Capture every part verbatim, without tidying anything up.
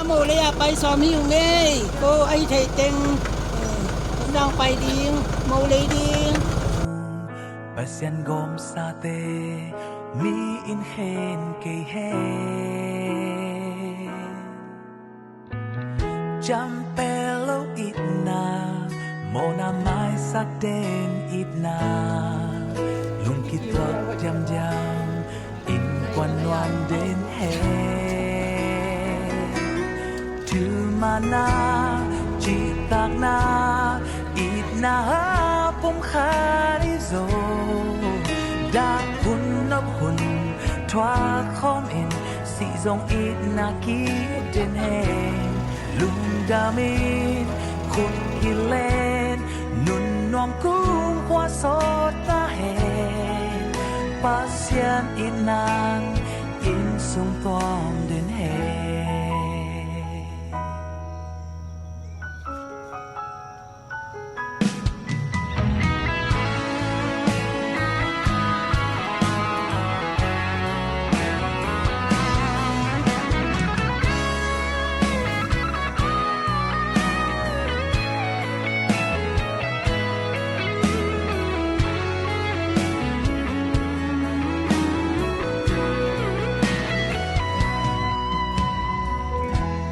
Mo lei a pai sawm hi ung ei. Ko a hi thei teng, eh, nang pai ding, mo lei ding. Pasian gawmsate mi in khen kei hen. Ciampel lo itna, mawhna maisak den itna, lungkituak diamdiam, innkuan nuam den hen. Thumana, cihtakna, itna a pumkhat hi zaw. Dah hun nop hun thuak khawm in, sih zong itna kip den hen. Lungdam in, khut kilen, nun nuam kumkhua sawt ta hen. Pasian itna in sung tuam den hen.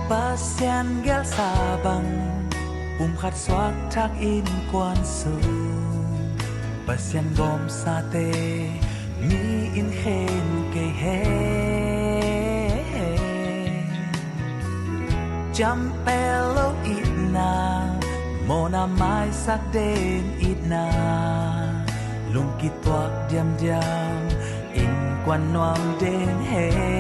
Pasian gelsa bang, pumkhat suak thak innkuan sung, Pasian gawmsate mi in khen kei hen. Ciampel lo itna, mawhna maisak den itna, lungkituak diamdiam, innkuan nuam den hen.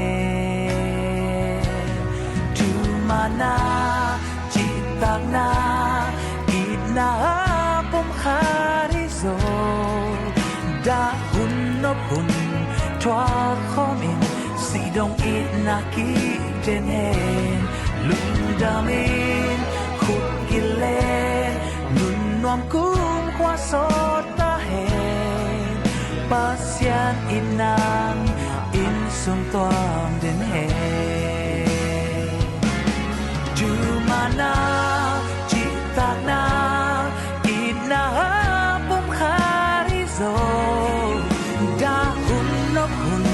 Thumana, cihtakna, itna a pumkhat hi zaw. Dah hun nop hun thuak khawm in, sih zong itna kip den hen. Lungdam in, khut kilen, nun nuam kumkhua sawt ta hen. Pasian itna in sung tuam den hen. Thumana, cihtakna, itna a pumkhat hi zaw. Dah hun nop hun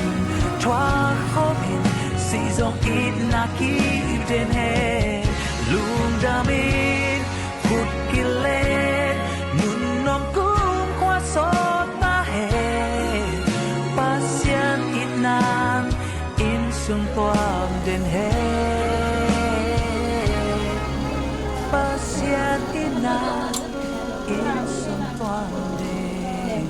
thuak khawm in, sih zong itna kip den hen. Lungdam in, khut kilen, nun nuam kumkhua sawt ta hen. Pasian itna in sung tuam den hen. Pasian itna in sung tuam den hen.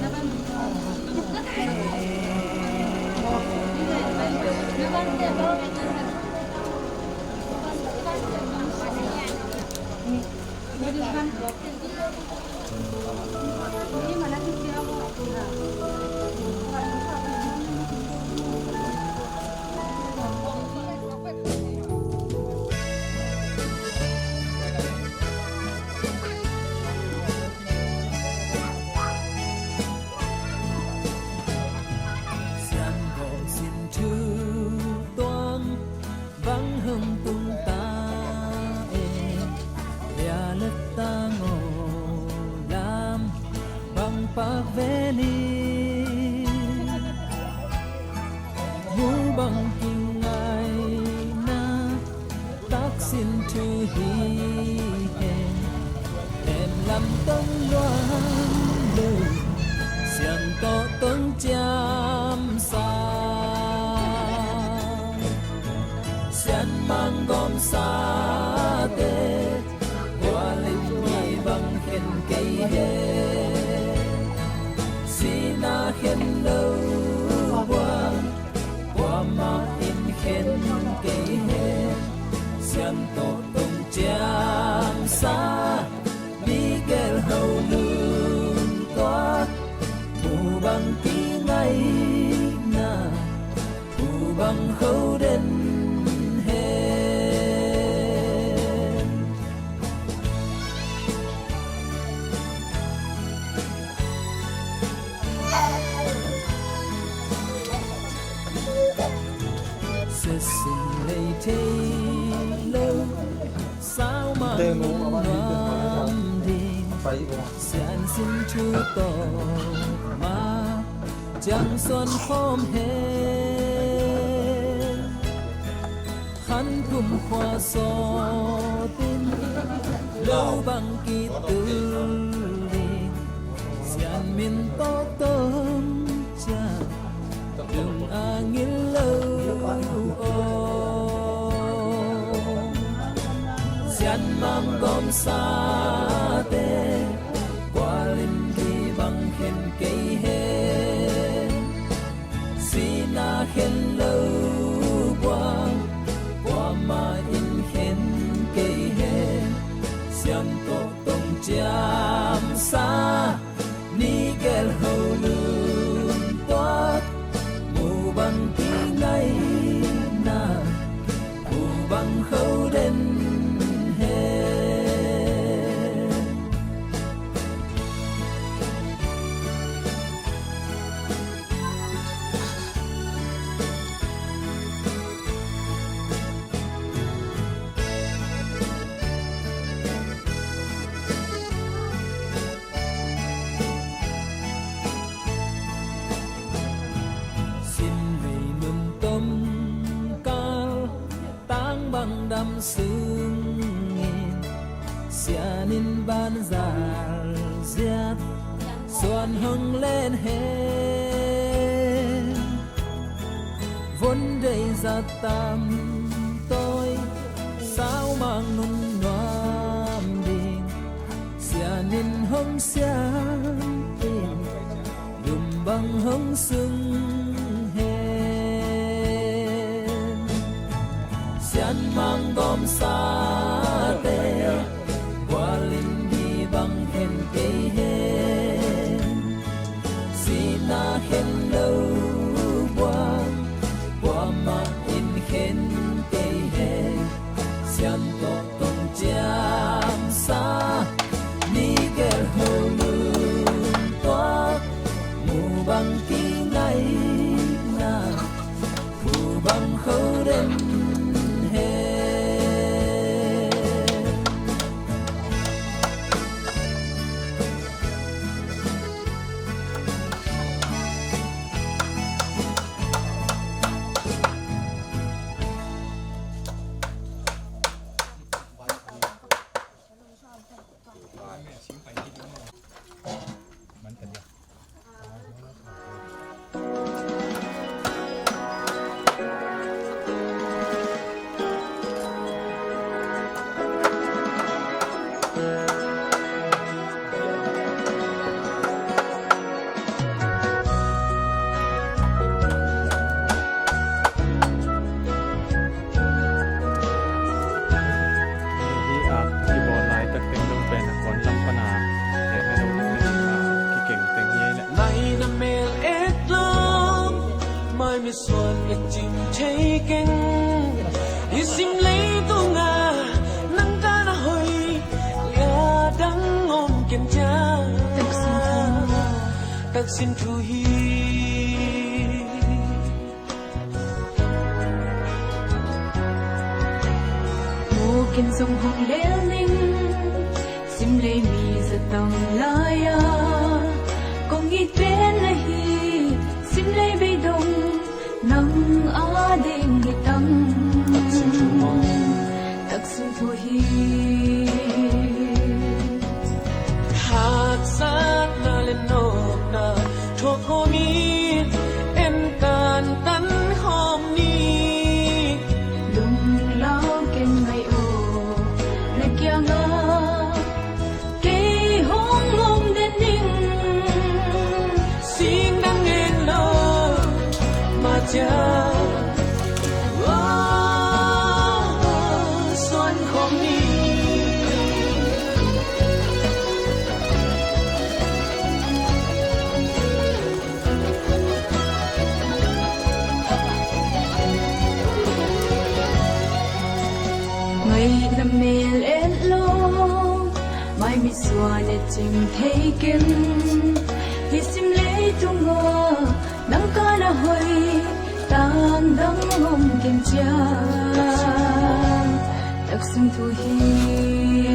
Siangtho sin thu tuang bang hong tung ta e, bia le tang aw lam bang pak ve ni. Mu bang kingaina taksin thu hi hen. Em lam tong luang lo, siangtho tong ciam sa. Sian mang gawm sa te, kua lim mi bang khen kei he. Sina khen lo buang, kuamah in khen kei he. Siangtho tong ciam sa, mi gel ho lungtuak, mu bang kingaina, mu bang ho den hen. Sesum lei thei lo, Sian sin thu tawh ma ciang suan khawm hen. Khan thum khua sawtin lo bang kitul ding. Sian min tawh tawm ciang lung a ngil lo aw. Sian Mang gawmsate kualin kibang khen kei hen. Sihna khen lo buang kuamah in khen kei hen. Sian tawh tong ciamsa ni gel ho lum tuak. Mu bang kingaihna, mu bang kho den hen. Sin vei nun tom kal tang bang dam sungin Sian in banzal ziat suan hong len hen. Vun dei zat tam tawi sau mang nun nuam ding Sian in hong siam in lum bang hong sung hen. Sian Mang gawmsate kualin kibang khen kei hen. Sihna khen lo buang kuamah in khen kei hen. Sian tawh tong ciamsa ni gel ho lum tuak. Mu bang kingaihna, mu bang kho den hen. Hih app kibawl laitak teng dong pen a kawn lam pan a hehna lo ding na ding a kikeng teng hi a. Mai na mel et lo, mai misuan et cing thei keng. Hih sim leitung a nang kan a hoih, a dang om ken ciang. Taksin thu hi. Mu ken zong hong lel ning, sim lei mi za tam lai a, kong it pen na hi, sim lei beidong, nang a ding hi tam. Taksun thu hi. Haksatna le nawkna thuak khawm in, en tan tan khawm ni. Lunglau ken ngai aw, na kiangah kei hong om den ning. Sing dang en lo, ma cia. Suan khawm ni. Ngai na mel et lo, mai misuan et cing thei ken. Hih sim leitung a nang kan a hoih, tang dang om ken ciang. Taksun thu hi.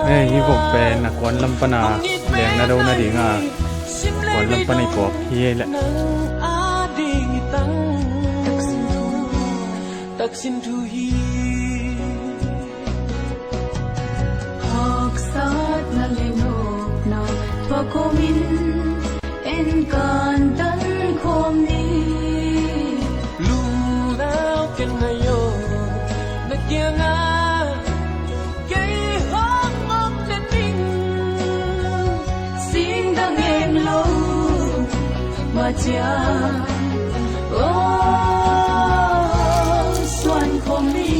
Hei, hih vok pen a kuan lam pana leng na do nadinga a kuan lam pana i puak hi leh. Taksin thu hi. Haksatna le nopna tua komin en kan tan khawm ni. Lungnau ken ngai aw, na kiangah kei hong om le ning. Singdang en lo, ma ciang, oh, suan khawm ni.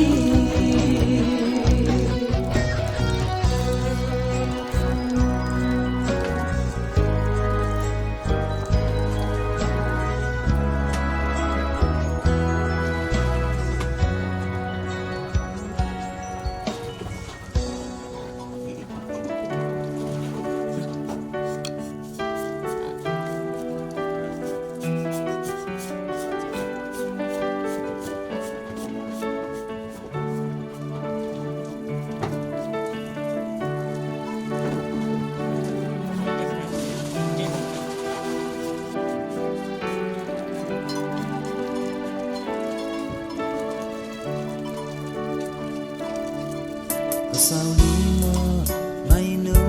Ka sau ni mah ngaino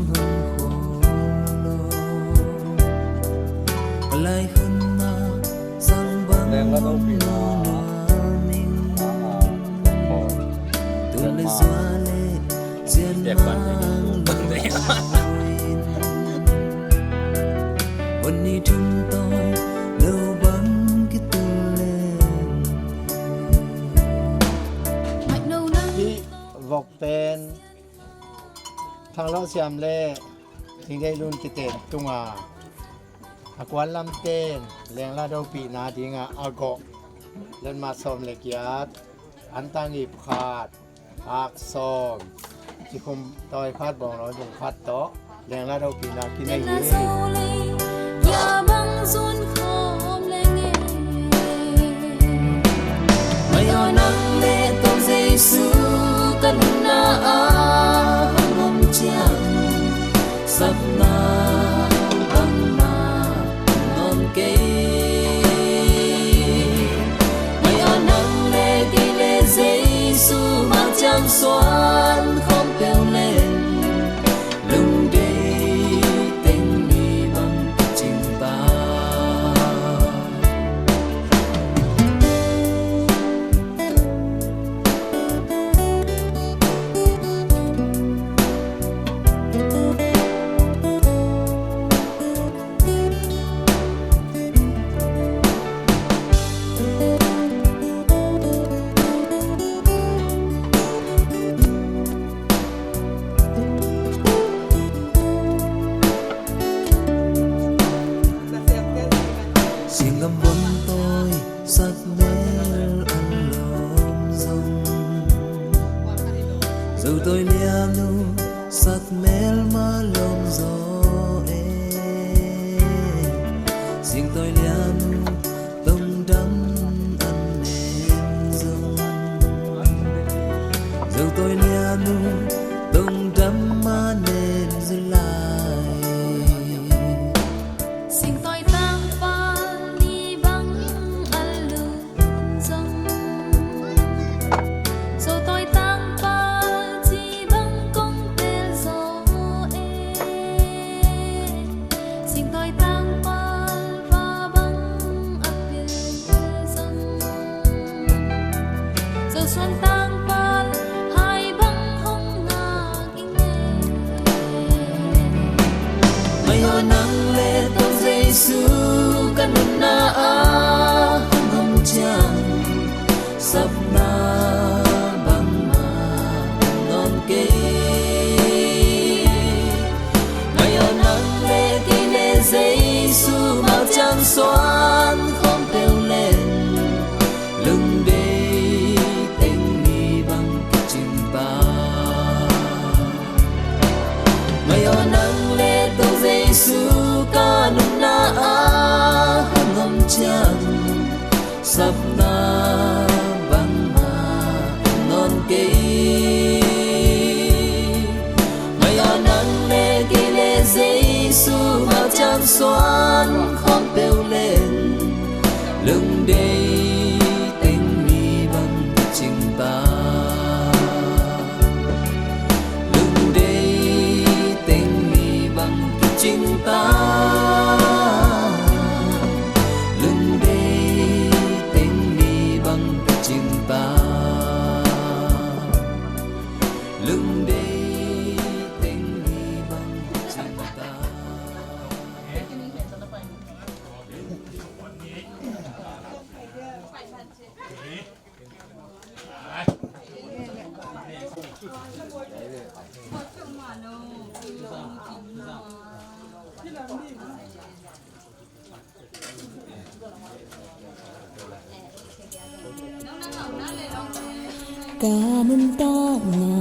hong kholo. Ka lai hun mah sang bang no na ming. Tua le zua le cian mang bang in. Hun ni thum tawi lo bang kitul le. Hih vok pen Thang Lawh Siam le Thing Deih Lun kiten tunga a kuan lam ten lengla dopihna dinga a gawh letmat sawm le giat, antang ip khat, ak sawm, cikhum tawi khat, bawnglawi bung khat tawh lengla dopihna kinei hi. Ngai aw nang le Topa Jesu ka nunna ah hong om ciang, sapna bangmah hong om kei. Ngai aw nang le kei le Jesu mah ciang suan khawm peuh leng, lungdeih teng ni bang kicing ta. Singgam bawng tawi sak mel a lawm zong, Zo tawi lian uh sak mel mah lawm zaw e. Sing tawi lian uh tongdam a nem zong, Zo tawi lian uh tongdam a nem zong lai. Sing tawi tangpal ni bang a lum zong, Zo tawi tangpal ci bang kong tel zaw e. Sing tawi tangpal va bang a pil zong, Zo suan tangpal hai bang hong ngak ing e. Ngai aw nang le Topa Jesu ka nunna ah hong om ciang, sapna bangmah hong om kei. Ngai aw nang le kei le Jesu mah ciang suan khawm peuh leng, lungdeih teng ni bang kicing ta. Ngai aw nang le Topa Jesu ka nunna ah hong om ciang, Ka nuntakna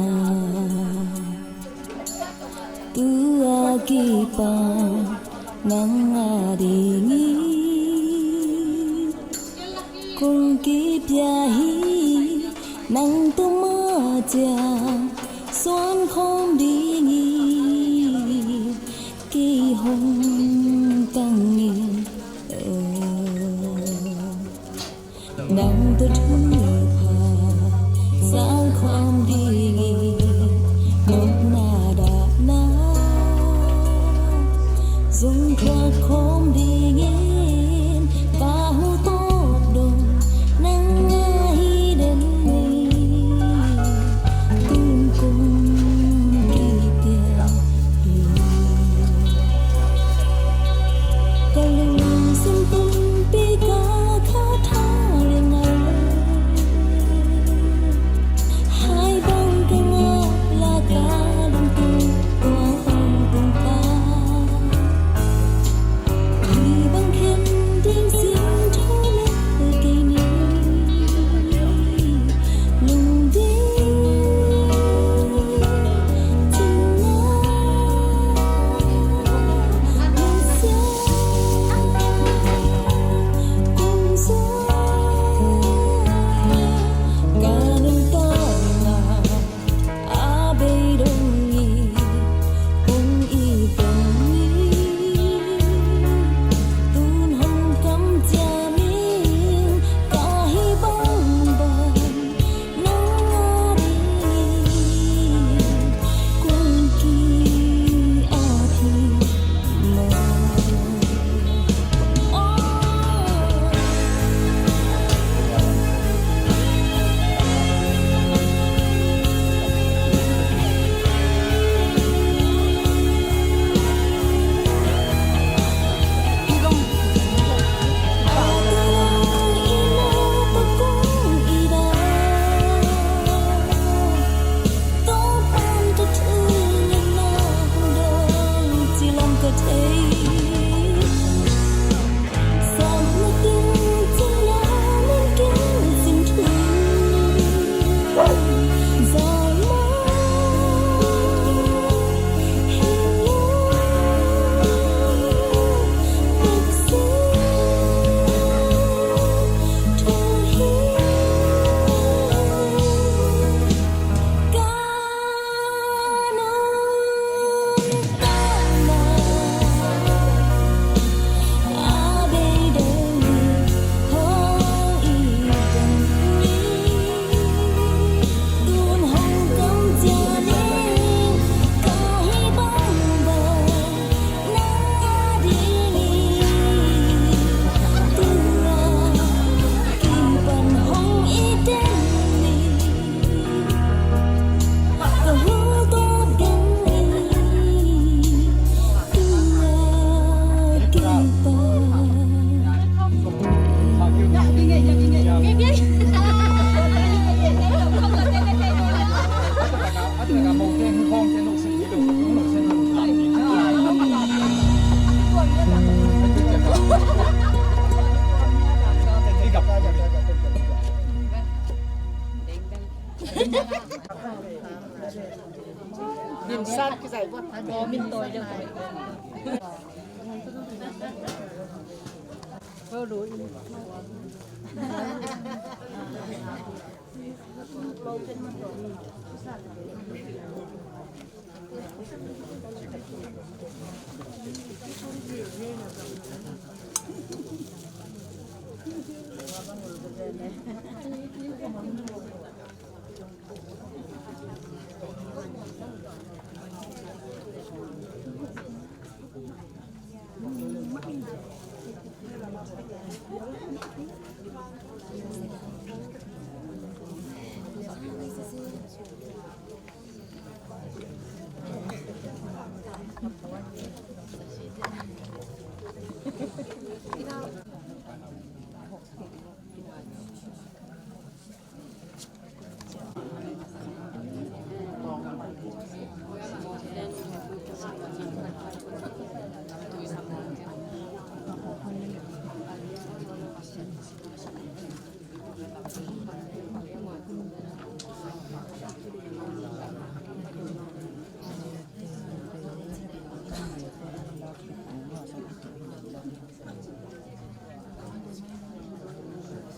tua kipan nang a dingin kong kipia hi. Nang tung mah ciang suan khawm dingin kei hong tangin, nang tawh thupha sang khawm dingin, nopna dahna zong thuak khawm dingin, ka hu tawp dong nang ahi den ni. Tun kong kipia hi. Ka lungsim pumpi ka kha tha le ngai. Hai bang ka ngah la ka lungtum tua hong tung ta. Hi bang khen ding sin tho le kei ni. Lungding cin na lungsia kong za ka lungtawmna. A bei dong i hong i dong i tun hong kam ciamin ka hi bangbang nang a ding kong ki a thi.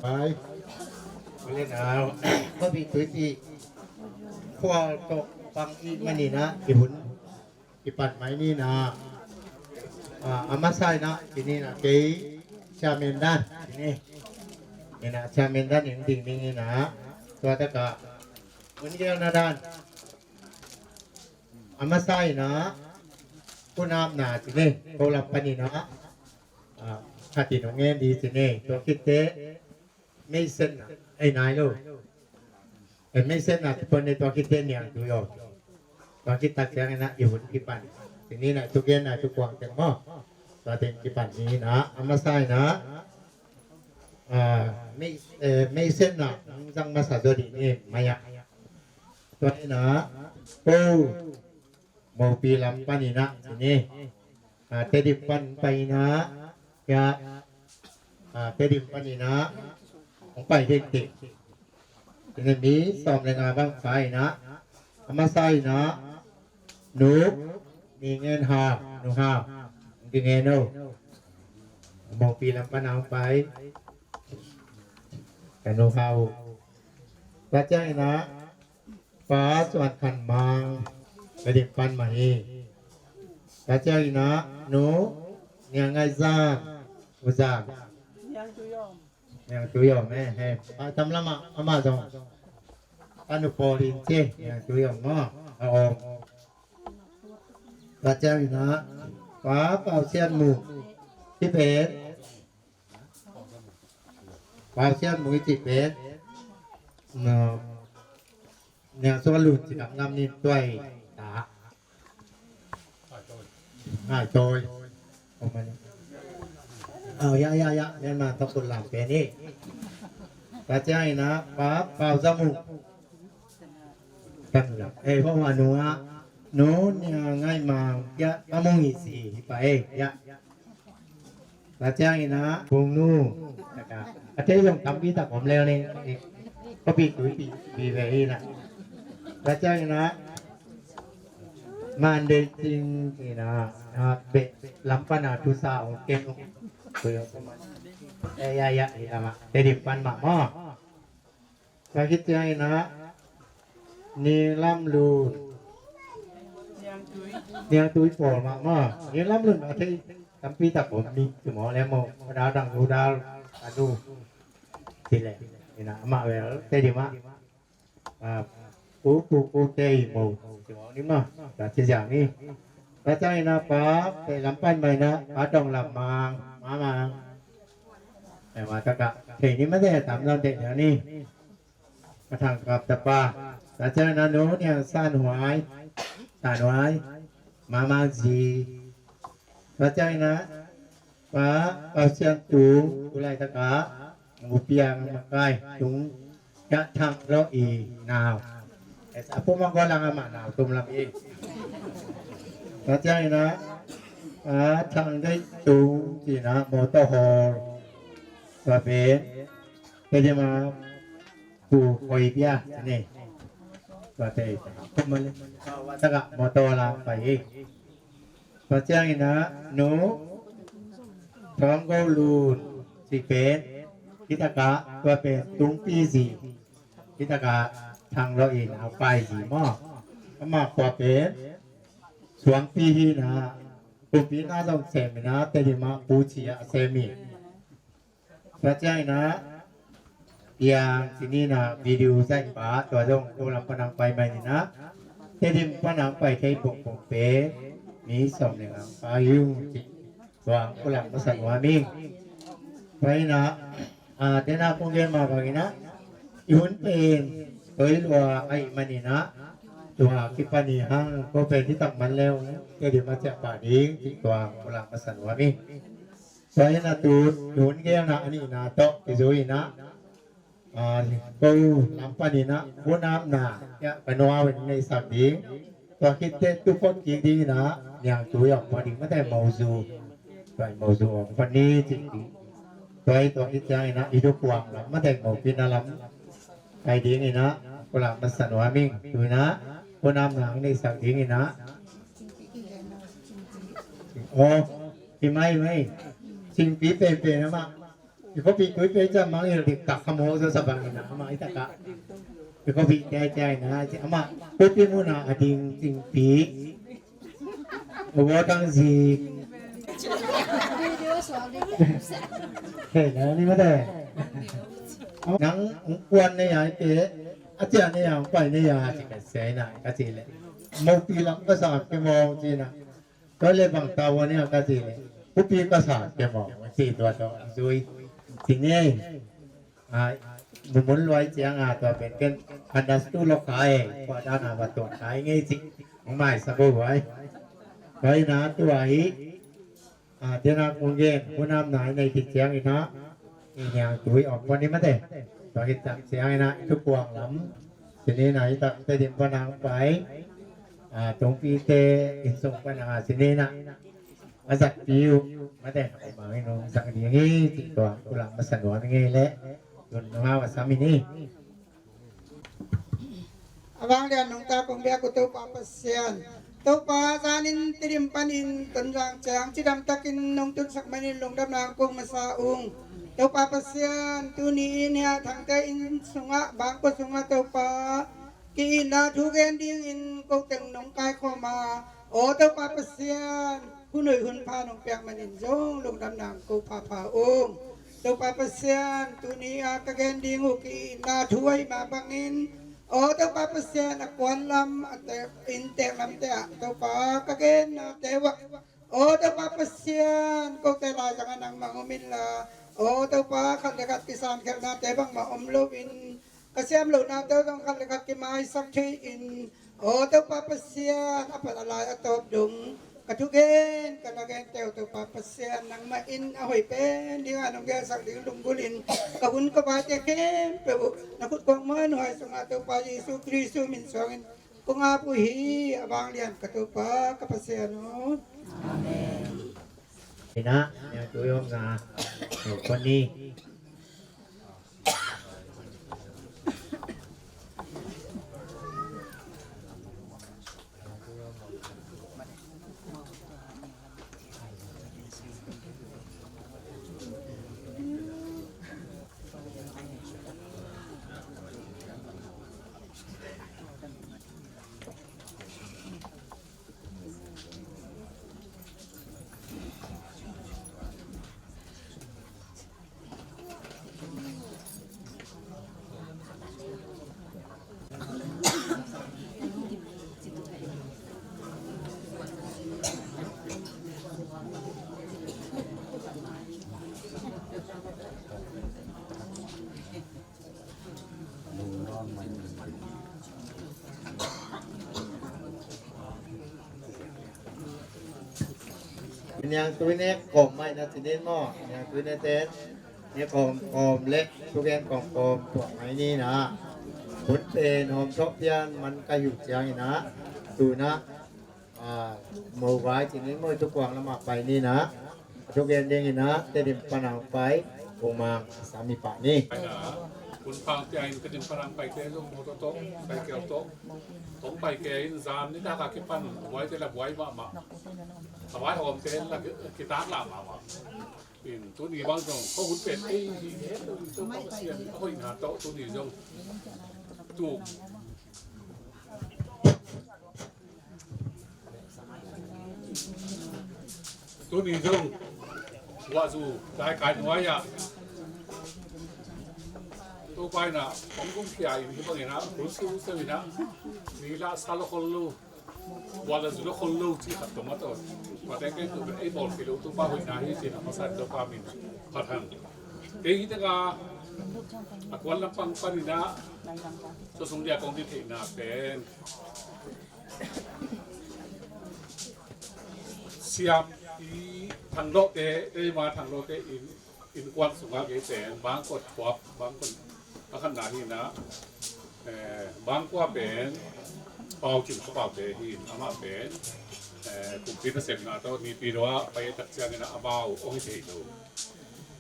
Pai. Ule nau. Ko bi tui ti. Khual tok pang i mani na i hun. I pan mai ni na. A, a masa i na i ni na kei chairman dan i ni. I na chairman dan in ding ding i na. Tua taka. Mun gel na dan. A masa i na. Kunam na i ni. Ko lam pan i na. A, khat i nong ngen di i ni. Tua khit teh. Meisenna ei nai lo. E, meisenna tu pon ne tua khit teh niangtui om. Tua khit tak ciang i na i hun kipan. Tuni na tu gen na tu kuang teng maw. Tua teng kipan ni na a masa i na. A, mei, e, meisenna zang masa zaw di ni mai a. Tua i na ko Mopi lam pan i na i ni. A, Tedim pan pai i na. Ya. A, Tedim pan i na. Hong pai ding ting. I ni mi sawm le nga bang pai i na. A masa i na. Nu. Ni ngen ha. Nu ha. Ni ngen o. Mopi lam pan a hong pai. Ka nu ha u. Ka ciang i na. Pa Suan Khan Mang, Tedim pan mah hi. Ka ciang i na, nu, Niang Ngai Zan, U Zan. Niangtui om e, he. Pa tam lam ah, amah zong. Ka nu Paul in ci, Niangtui om maw, a om. Ka ciang i na, Pa Pau Sian Mung, ci pen. Pau Sian Mung i ci pen. No. Niang Suan Lun ci dang lam nin tuai ta. Ngai toi. Om mani. Au, ya, ya, ya. Myanmar tawh kun lam pen i. Ka ciang i na, Pa Pau Za Mung. Kan lam. E, Pa Wa Nu a. Nu Niang Ngai Mang, ya, Pa Mung i si, hi pa e, ya. Ka ciang i na, Bung Nu. Taka. A tei zong tampi tak om lel ni. Ko bi tui bi, bi ve i na. Ka ciang i na, Mandei Cing i na, a, be, lam pan a tu sa ong ken ong. Ko yo ko man. E, ya, ya, i na ma. Tedim pan mah maw. Ka khit ciang i na, Ni Lam Lun. Niangtui pawl mah maw. Ni Lam Lun a thei tampi tak om ni, ci maw le maw. Ka dal dang nu dal a nu. Ci le. I na, amah vel, Tedim ah. A, pu, pu, pu tei maw. Ci maw ni maw. Ka ci ziang ni. Ka ciang i na Pa, Tedim lam pan mai na, Pa Dong Lam Mang, Ma Mang. E, ma taka. Thei ni ma te, tam zong thei ni. Ka thang kap tapa. Ka ciang i na Nu Niang San Huai. San Huai. Ma Mang Zi. Ka ciang i na Pa, Pa Sian Tung. Kulai taka. Mu Piang Makai. Tung. Ka thang lo i nau. E, a pu mang ko lang a ma nau tum lam i. Ka ciang i na. A thang dei tung ci na motor hall. Ka pen. Tedim a pu koi pia ne. Tua te. Kum male. Taka motor la pai hi. Tua ciang i na Nu Thong Go Lun ci pen. Kitaka tua pen tung pi zi. Kitaka thang lo in a pai zi maw. Ama kua pen suang pi hi na. Kumpi na zong sem i na Tedim a pu ci a sem i. Tua ciang i na piang ci ni na video zaih pa tua zong ko lam pan ang pai mai ni na. Tedim pan ang pai thei pongpong pen mi sawm le nga ang pai ung ci. Tua ang ko lam masa nuam ing. Tua i na, a, tena kong gen ma bang i na i hun pen toi lua a i man i na. Tua kipan i hang ko pen hi tak man leu Tedim a ciah pah ding ci. Tua ang ko lam masa nuam ing. Tua i na tu, tun gelna a nihna tawh kizui i na, a, ko lam pan i na, hunapna, ya, ka nuau in neihsak ding. Tua khit teh tu phot kik ding i na, niangtui om pah ding mate mozu. Tua i mozu om pah ni cik ding. Tua i tua khit ciang i na, i du kuang lam mate mopina lam. Kai ding i na, ko lam masa nuam ing, tu i na, hunapna ang neihsak ding i na. Oh, hi mai mai. Cingpi penpen a mah. I khuapih tui pia ciang mangngilh diktak kha maw, zo sa bangin ah amah i takah i khuapih pia ciang in ah, amah khuapih munah a ding cingpi a guatang zi. Hei, nang ni mate. Nang kuan nei ai pe, a cia nei a, pai nei a, ci ka sei na, ka ci leh, mopi lam ka sa ke mawng ci na. Tua le bang tau a nia ka ci leh, khuapi ka sa ke mawng ci, tua tawh zui. Ci ngei. A, mumun luai ciang a, tua pen ken kandas tu lo kai, tua dan a va tua kai ngei ci. Hong mai sa bo huai. Tua hi na tua hi. A, tua na kong gen, hunam na i nei ci ciang i na. I niang tui om pon i mate. Tua hi tak ciang i na, i tu kuang lam. Ci ni na i tak te dim pan ang pai. A, tungpi te in sung pan ang a ci ni na. A zat piu. Mate, a mang in ong zang ding hi, ci tua, kulang masa nuam ngei le. Tun nung hau a sam i ni. A vanglian nungta kong biak uh Topa Pasian. Topa, zanin Tedim panin Tonzang ciang cidam takin nong tunsak manin lungdam nang kong masa ung. Topa Pasian, tuni in hia Thangte inn sungah, bangkua sungah Topa, ki-itna thu gen dingin ko teng nong kaikhawm a, aw Topa Pasian, hun hoih hun pha nong piak manin zong lungdam nang ko phapha ung. Topa Pasian, tuni a ka gen ding uh ki-itna thu ahih mah bangin, aw Topa Pasian, a kuan lam, a te-, inntek lamte ah Topa ka gennate uah, aw Topa Pasian, kote laizang a nangmah om inla, aw Topa, khat le khat kisankhelhnate bangmah om loin, ka siam lohnate uh zong khat le khat kimaisak thei in, aw Topa Pasian, a pat a lai a tawp dong ka thugen ka na gente uh Topa Pasian, nangmah in a hoih pen ding a nong gelsak ding lunggulh in, ka hun ka vaite khempeuh uh na khut kong muanhuai sungah Topa Jesu Khrist min suangin kong ap uh hi. A vanglian ka Topa ka Pasian aw. Amen. Ina, ina tu yom na, tu koni. Niangtui nek kawm mai na cinin maw? Niangtui nek ten nek kawm kawm le thugen kawm kawm tuak mai ni na. Hun pen hawm thawk pian man ka hiu ciangin ah, tu na, a, mo vai cinin maw, i tu kuang lamah pai ni na. Thugen dingin ah Tedim pan a hong pai Pu Mang Sami pah ni. Hun pang tia in Tedim pan a hong paite zong motor tawh, cycle tawh hong pai kei in, zan nitak a kipan buaite la buai mahmah. A vaihawmte la kitak lam mahmah. In tuni bang zong ko hun pen ei hi het lo in, Topa Pasian a hoihna tawh tuni zong tuk. Tuni zong guahzu daikai nuai-ah Topa in ah hong gumkhia in, hih bangin ah khul siusiau in ah, ni lah sa lo khol lo, guah lah zu lo khol lo cih khat tawh mah tawh, tua teng teng tua ei bawl kei lo, Topa hoihna hi cih a masa in Topa min phat hang. Kei hi teng a, a kuan lampang panin ah, tua sung dia kong ding theihna pen, siam i Thanglawhte, eima Thanglawhte in, innkuan sungah kei pen Bangkot khuap, Bangkot a khanna hi na, eh, Bangkua pen Pau Cin Khuapaute hi in, amah pen, eh, kumpi nasepna tawh Naypyidaw ah pai tak ciangin ah amau hong hi thei lo.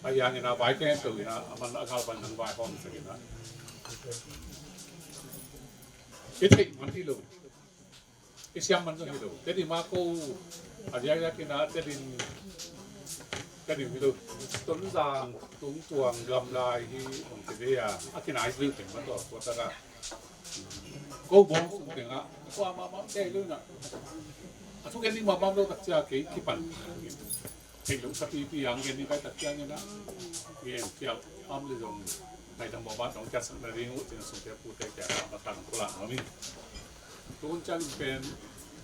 Ahi hangin ah vai khempeuh in ah, a man a gal pan hong vaihawm sak in ah, i theih man hi lo, i siam man zong hi lo. Tedim a ko a diakdiak in ah, Tedim, Tonzang tungtuang gamlai hi hong ti ve a, a kinai zui teng mah tawh tua taka ko bawng sung tengah kua mahmah kei lo inah a thu gen ding mahmah lo tak cia kei kipan theih loh sapipi ang gen ding kai tak ciangin ah gen piau am le zong ngaidam bawh ban dong kiasak na ding uh cin sungte pute kiangah matang pulak ngam in. Tun ciangin pen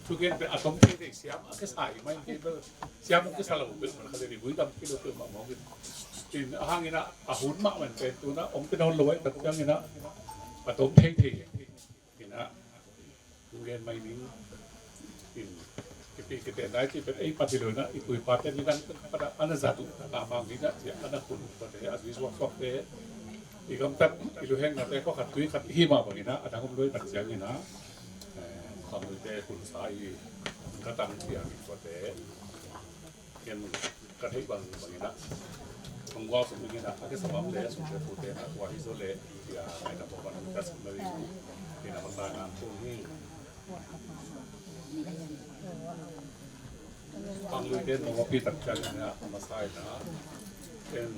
thugen pen a tom thei thei siam a kisa hi mai kei bel siam a kisa lo bel man kha le ding vui dam kilo peuhmah mawk in. Tin a hangin ah a hun mah man pen tun ah om pen a hun lo ai tak ciangin ah a tom thei thei inah thugen mai ning in kipi kite nai ci pen ei pati lo inah i pu i pate ni dang pen pada ana zat uh a mang ni na ci ana khun uh pate a zui suak suak te i gamtat i luheng nate khuakhat tui khat i hi mah bangin ah a dang om lo i tak ciangin ah khangluite khun sa i ka tang ci a mi pate. Ken ka theih bang bangin ah hong gual sung dingin ah a kisa bang le sungte pute ah tua hi zaw le tia ngaidam bawh ban ka sung na ding inah masa ngan tung hi. Khangluite nuam a pi tak ciangin ah a masa inah ken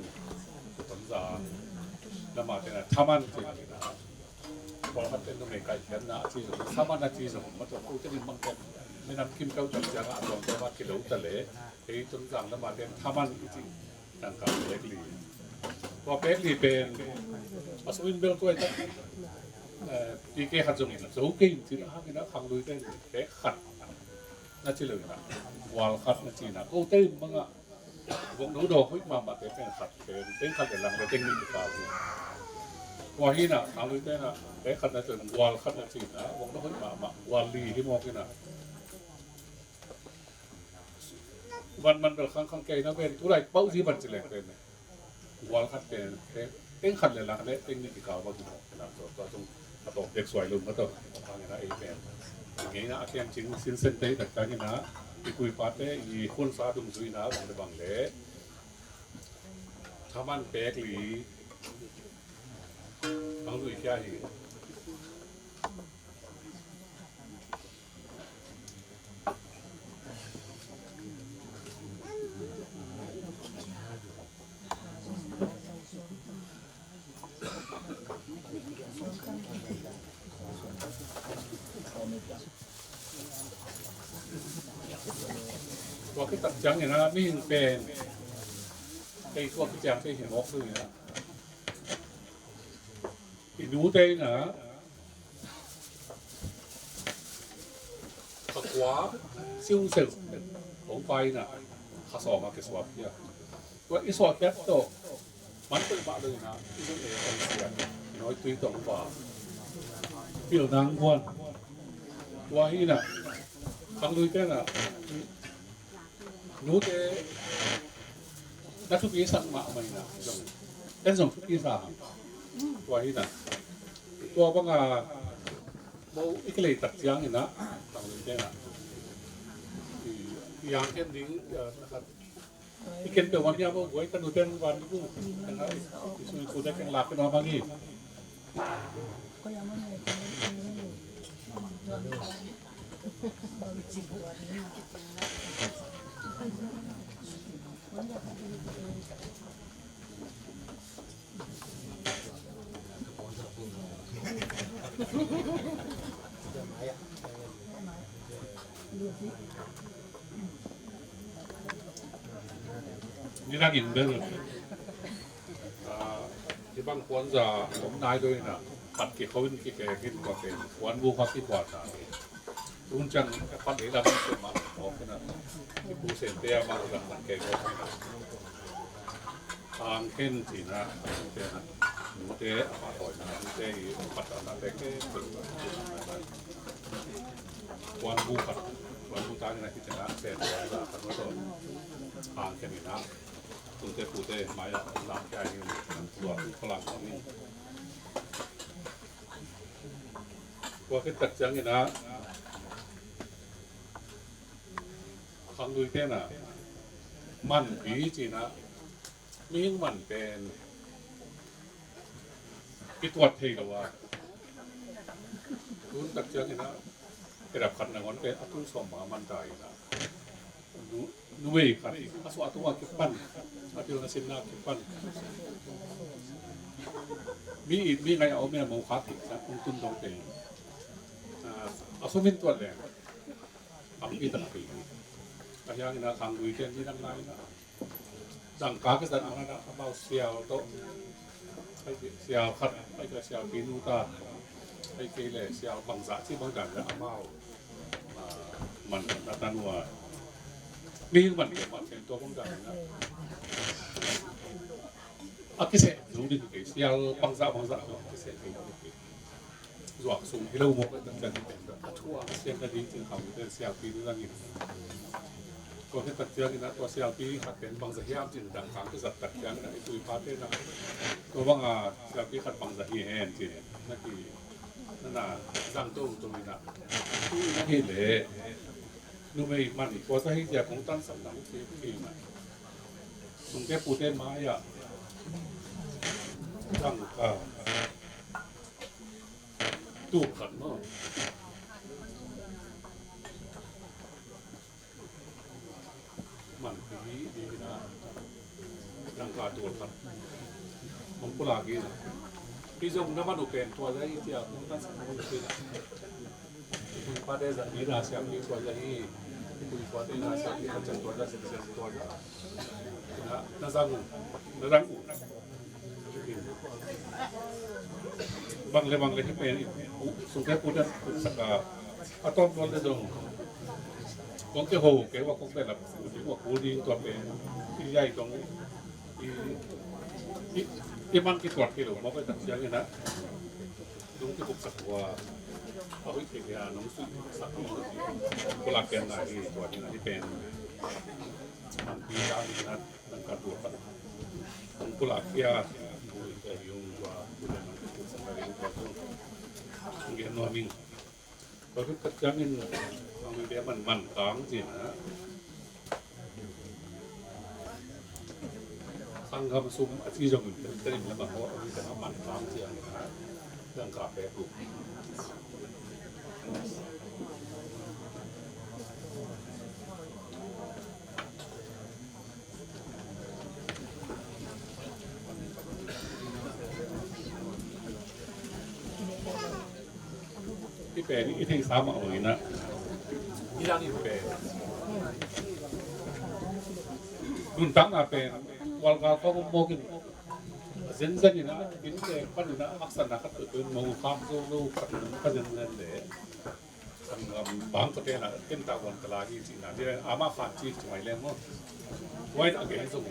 Tonzang lamah tena thaman ci inah Pawlkhat ten numei kaikhiatna a ci zong, thaman a ci zong, matuak ko tenin bangten minam kim peuh tak ciangah a tuangte mah kilo ta le, ei Tonzang lamah ten thaman i ci tangka pek li. Tua pek li pen a sungin bel tuai tak, eh, P K khat zongin zo kei in cin a hangin a khanglui ten pek khat na ci lo inah gual khat na ci inah ko tenin bangah Vokno dawk hoih mahmah te pen khat pen teng khat le lang le teng nih kikau hi. Tua hi inah khangluite inah teng khat na pen gual khat na ci inah vokno hoih mahmah gual li hi mawk inah van man bel khangkhang kei na pen tulai pauh zi van ci leng pen gual khat pen teng khat le lang le teng nih kikau bang hi mawk inah tua tua tung a tawm dek suai lo mah tawh a hangin a ei pen ngeina a kem cing sinsen te i tak ciangin ah i pu i pate i hunsa dungzui inah bang le bang le thaman pek li bang lui khia hi. Tua khit tak ciangin ah mihing pen ei tua khit ciang kei hi mawk ding inah i nute inah kha kua siuseu hong pai inah kha sawm a kisuak hi a. Tua i suahkhiat tawh man peuhmah lo inah i zon e hong siat nawitui tawh va pilna hong guan. Tua hi inah khangluite inah nute na thupi sak mahmah inah zong en zong thupi sa hang. Tua hi inah tua banga mo i kilei tak ciang inah khangluite inah i ang ken ding i ken peuh man hiam o guai ka nute van ding i sui kute keng lak ken hong mang hi. Nidang in bel, ah, hih bang puanza om nai lo inah khat kikhawm in kikek in tua pen puanbu kha kiphuan ta. Tun ciang a pat lei lam in tua mah mawk inah i pu Sente a mah lam man kei mawk inah. Ang khen cihna, nute a pahtawina, nute i pahtawina te ke puanbu khat, puanbu tangina hi cihna, sen puanza khat mah tawh ang khen ina, tute pute mai-ah lam kia hi, tua palang kong hi. Tua khit tak ciangina khanglui tena manpi cihna, mihing man pen kituat thei lo a, tun tak ciangina kidap khat nangawn pen a tul sawm bang a man ta ina, Nu, numei khat a suah tungah kipan, a pilna sinna kipan. Mi it mi ngai a om in a mo kha kik sa ung tun dong te. A, a sumin tuat leng. Ang pi tak pi. A hiang in a khang lui ken ni nang nai na. Dangka kizat mah na amau sial tawh, ai kei sial khat, ai kei sial pi nu ta, ai kei le sial bangzah ci bang dan le amau, ah, man na tan ua. Mihing man kei man kei tua bang dan na. A kiseh zong ding kei sial bangzah bangzah a kiseh zong ding kei. Zuak sung hi lo mawk tak ciangin a thu a siam nading cin kham te sialpi ni zangin. Tua hi tak ciangin a tua sialpi khat pen bangzah hiam cin dang khang kizat tak ciangin a i pu i pa te na tua bang a sialpi khat bangzah hi hen cin na ki na na zang to to ina. Tu ina hi le numei man tua sa hi tia kong tan sam na u ki ki na. Sungte pute mai a zang ka. Tul khat maw? Man pi di na. Dangka tul khat. Hong pulak hi na. Pi zong na man uh pen tua zai tia kong tan sa kong pi na. Ipui pate zat ni na siam ni tua zai. Ipui pate na siam ni khat tua zai siam tua zai. Na, na zang uh. Na zang uh. Bang le bang le hi pen sungte pute sak a, a tom tuan le zong kong ke ho ke wa kong ke lap u ding wa kul ding tua pen i yai dong i, i, i man ki tuat ki lo mawk i tak ciang i na dong ki buk sak wa a hui ke ya nong sui sak nong sui kula ken na i tua ni na i pen man ki ta ni na. Nang ka tua ka. Ang pula kia. Ang pula kia yung tua. Pula nang ka tua sa ka yung tua tua. Ang gen nuaming. Tua tua ka tiangin ang bia man man kang cina. Sanggam sum a ci zong in ka lim lamang ho ang bia man kang cina. Nang ka pe ku. I pen i theihsa mah bangin ah i dang in pen nuntakna pen walgal khawng om mawk in a zenzen in ah innte panin ah haksatna khat peuhpeuh in mo khak zo lo khat in ka zenzen leh sanggam bangkua te na ken tawh wan ka la hi cihna te ama khan ci ci mai leng maw? Tua in a gen zong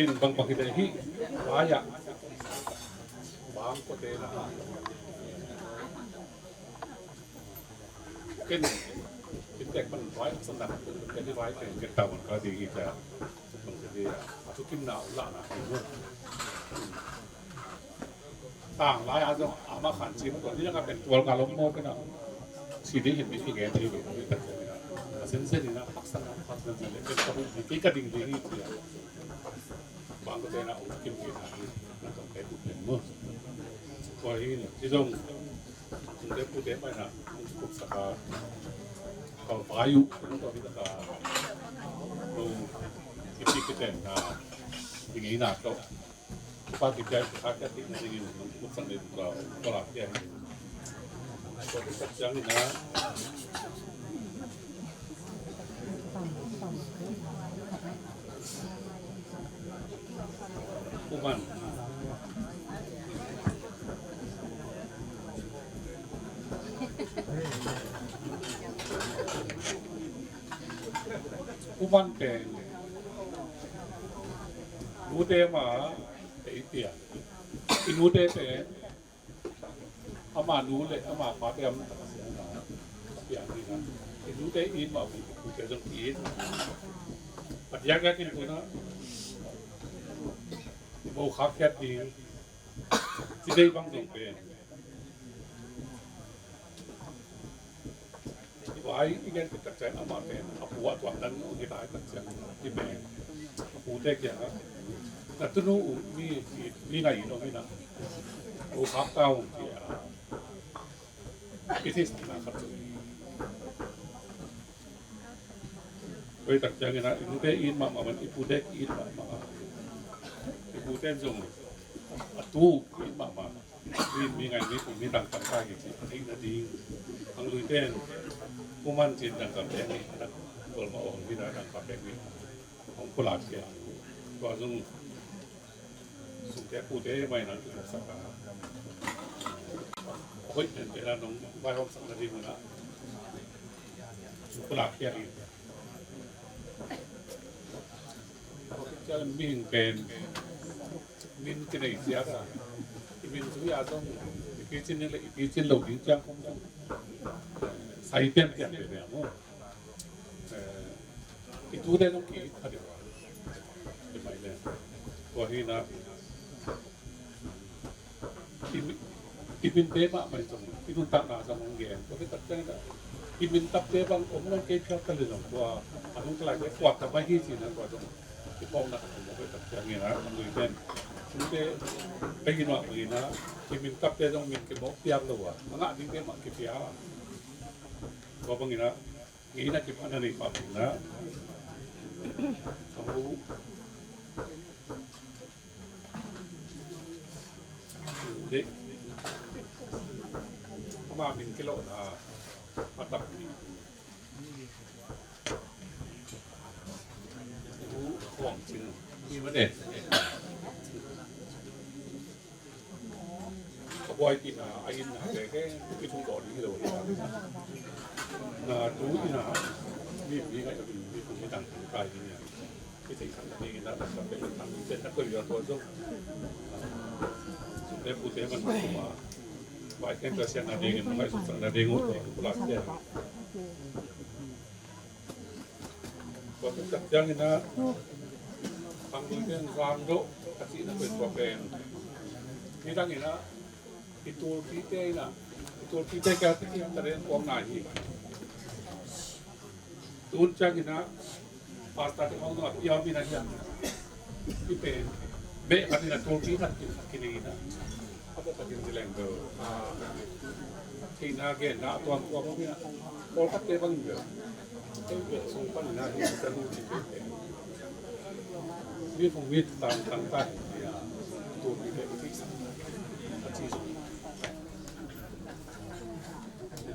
in bang bang hi te hi. Vai ah bangkua te na ken ken tek pan vai sanggam ken vai ken ken tawh wan ka la ding hi ta. Bang te hi a thu kim na uh la na hi maw? Tang lai a zong ama khan ci mah tua ni laka pen tual ka lom maw pen a si ding hin mi ki gen thei ve. A sensen in a haksa na haksa na le pen ka bu ni ka ding ding hi tia. Bang ko te na ong kim ki na hi na ka pen pen maw. Tua hi ni ci zong ong te pu te mai na ong kup sa ka ka vai u ong tua hi ka ong ki ki ten na ding hi na to. Pati kai ka ka ti na ding in muksan ding ka ka la kia. Ko ti ka chang na. Kuman. Kuman pen. Nute ma te i pia. I nute pen. Ama nu le ama pa te am ta ka sia na. Pia ni na. I nute i ma bu bu te zong i. Pat ya ka kin tu na. Mo khak khiat ni. Ci dei bang zong pen. Vai i gen tak ciang ama pen a pu a tuak dan i vai tak ciang i pen a pu te kiang a na tunu u mi mi ngai no mi na u khak tau kia i this na khat tu. Hoih tak ciangin ah i nute it mahmah man, i pute it mahmah. I pute zong a tu it mahmah. Mi, mi ngai mi kum mi tangtang kai hi ci a theih nading. Khangluite in kuman cin dangka pek ni, dak golma ong hi na dangka pek ni. Hong pulak sia. Tua zong sungte pute mai nang ki sak a. Hoih pen pen a nong vaihawm sak nading un ah pulak sia hi. Tua khit ciang mihing pen min kinei ciat a, i min zui a zong i picin ding le i picin lo ding ciang khong zong sai pianpian veve a maw. Eh, i tute zong ki it kha deuh a, i mai le. Tua hi na, i mi-, i minte mahmah in zong i nuntakna zong hong gen. Tua khit tak ciangin ah i min tapte bang om nawn kei phial ta le zong tua a nungta laite kuan ta mai hi ci-in ah tua zong i phawkna ka tum. Tua khit tak ciangin ah a nuite in, nuite pei hi nuam bangin ah i min tapte zong min kimawk piak lo a, a ngah dingte mah kipia a. Tua bangin ah ngeina kipahna nei pah bangin ah a hu Dek. Ama min kilawhna a tam ni. U Khuang Cing. Mi mah ne. A buai tina a inn a veve i tung dawh ding hi lo. Na tu ina mi mi ngai a mi kum mi tang kai ding a. Ki thei sang na ding ina, sang na ding ina, sang na ding ina, koi ina tua zong. Sungte pute man kuma. Bai ken ka sian na ding ina, bai sung sang na ding ut tua, kulak sia. Tua pen tak ciang ina, pang ding pen zang do, ka ci na pen tua pen. Ni dang ina, i tulpite ina, i tulpite ka ti ki ta den kuang na hi. Tun ciang ina, pastor te khong zong a piau mi na hiam. I pen beh khat ina tulpi khat kin, kin ina. A bok khat kin zileng bel. A, theihna genna a tuamtuam mi na. Pawl khat te bang bel. Ei beh sung pan ina hi ka nu ci beh. Mi phung mi tang tang ta hi. Tulpi beh ti sa. A ci zong.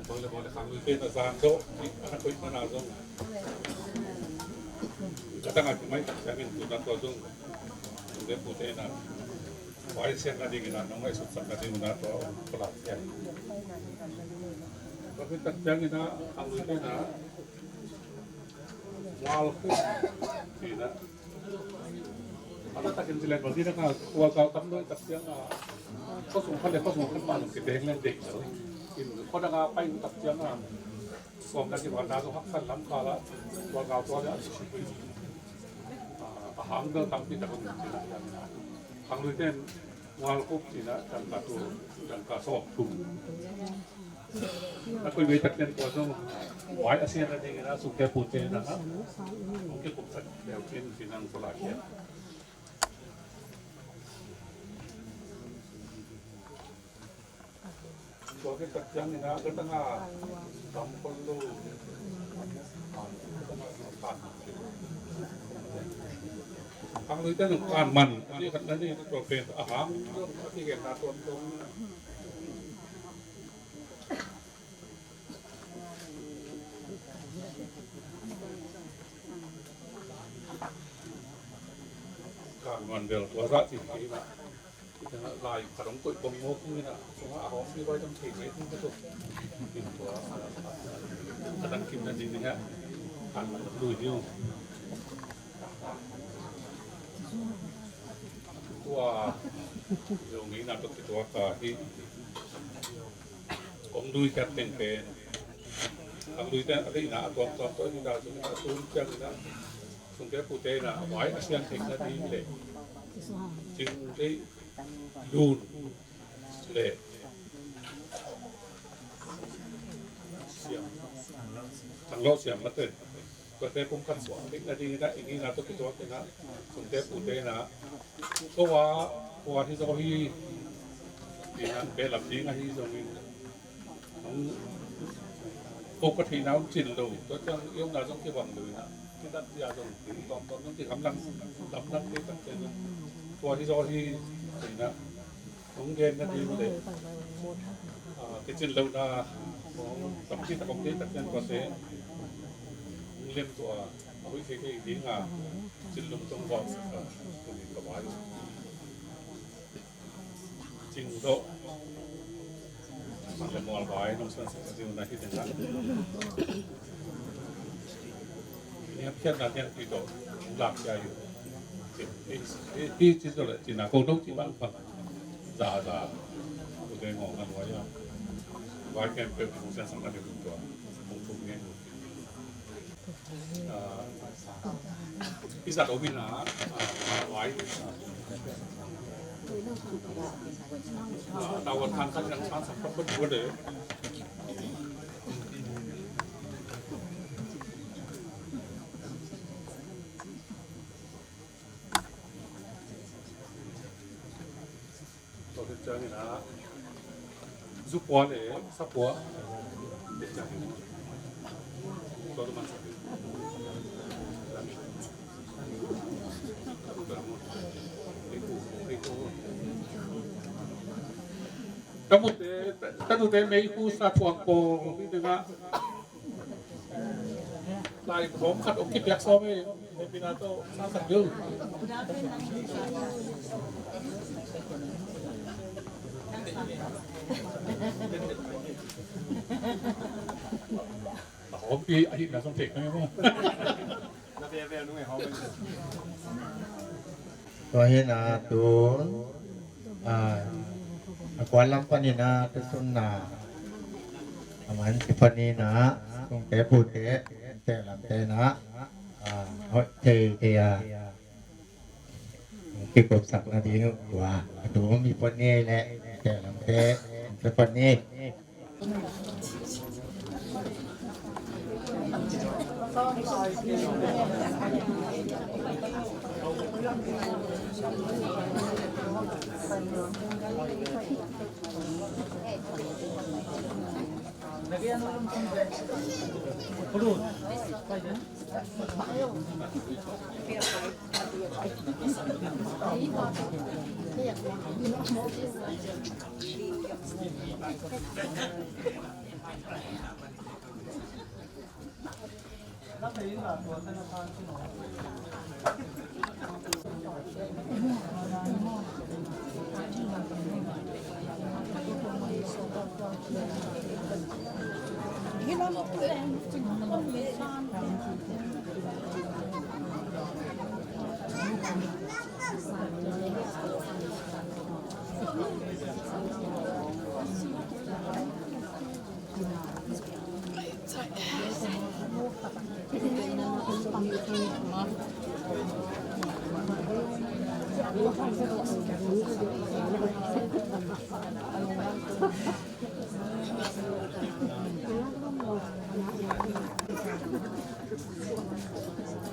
Bang le bang le khang lui pen a zang do, a na koih man a zong. Ka tang a ki mai tak siangin tu na tua zong. Sungte pute na. Wai siang na ding ina, nong ai sut sak na ding ina tua, tua la siang. Tua pen tak siangin a, khang lui pen a. Mual khup. Ina. A taktakin ci leng bang ding a, kua kau tam nuai tak ciang a, khuasung khat le khuasung khat mah nong kibeng leng deih lo. In khuadang a pai tak ciang a, kawmna kivanna zong haksan lam kal a, kua kau tua le a, a hang bel tampi tak a nong ci leng. Khang lui ten mual khup cina dangka tul, dangka sawm tul. Na koi vei tak ten tua zong wai a sian a ding ina sungte pute na ha. Hong kikum sak leu cin ci nang pula kia. Tua khit tak ciang ina ka tang a tam khol lo. Khang lui ten kan man. Ni khat na ni tua pen a hang. A ti gen na tuam tuam. Ka nuan bel tua zah cih hi na. Lai ka dong koih bong mawk hi na. Sunga a hawng hi vai dong thei mai hi na tu. Tua ka dang kim na ding ni ha. Kan man lui hi. Tua zong ngeina tawh kituak a hi. Kong lui ciat teng pen. Ang lui ciat a deihna a tuamtuam tawh hi ta sung a tun ciangin a sungte pute na a vai a sian theihna ding le cing deih lun le siam, tanglo siam mate. Tuate pumkhat suak ding nading ina, i ngeina tawh kituak ina, sungte pute ina, ko a, ko a hi zaw hi, ina, behlap ding ahi zongin, hong Ko ka theihna hong cin lo, tua ciang i omna zong kibang lo inah, kitat zia zong kei tawmtawm zong kikhamlang, lamlang kei tak ciang zong tua hi zaw hi. Inah hong gen nading le, ah, kicin lohna hong tampi tak hong kei tak ciang tuate hong lem tua a hoih thei thei dinga cin lum tong vawk sak a tuni ka vai. Cing dawh. Mang le mual vai nong suan sak ding na hi ding a. Niam khiatna niam tui dawh lak cia yu. Hi ci dawh le cina ko dawh ci bang bang. Za za. Ko deng ngong a luai a. Vai kem peuh nong suan sak na ding tua. Kong tuk ngen. I zat om in a, a, a, a, a, tawan khan khan yang san sak put put put de. Tua khit ciangin ah, zupua le sapua. Ka mute, ka tute mei hu sa puang pong, ni tengah. Lai khawm khat om kipiak sawm e. Hei pina tawh sa sak ding. A hawmpi ahihna zong thei kha maw? Tua hi na tun, a, a kuan lam panin a tusun na, a man ci panin a, sungte pute, te lamte na, a, hoih thei thei a, kikupsak na ding uh tua, a tu mi pon ngei le, te lamte, te pon ngei.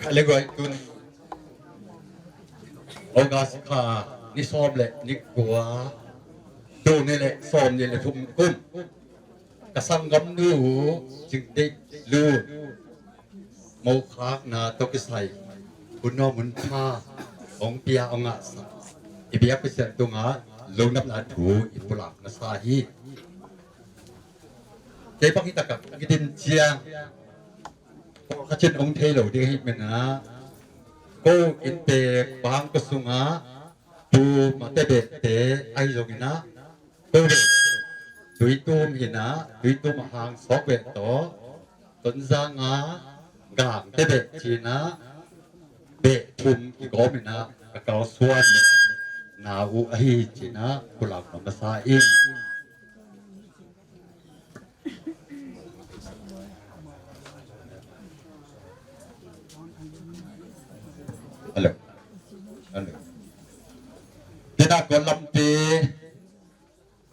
Khaliguai tun August kha ni sawm le ni kua, tul nih le sawm nih le thum kum ka sanggamnu Cing Deih Lun mokhakna tawh kisai hun nuam hun pha hong pia hong ngahsak i biak Pasian tungah lungdamna thu i pulak masa hi. Kei bang hi takah i din ciang pawlkhat in hong thei lo ding ahih manin ah ko inntek bang ko sungah pu mate behte ahi zongin ah ko beh Tuitum hi-in ah Tuitum a hang sawk beh tawh Tonzang ah Gangte beh ci-in ah beh thum kigawm in ah ka kalsuan na uh ahi ci-in ah pulak nuam masa ing. Hello. Hello. Tena ko lampi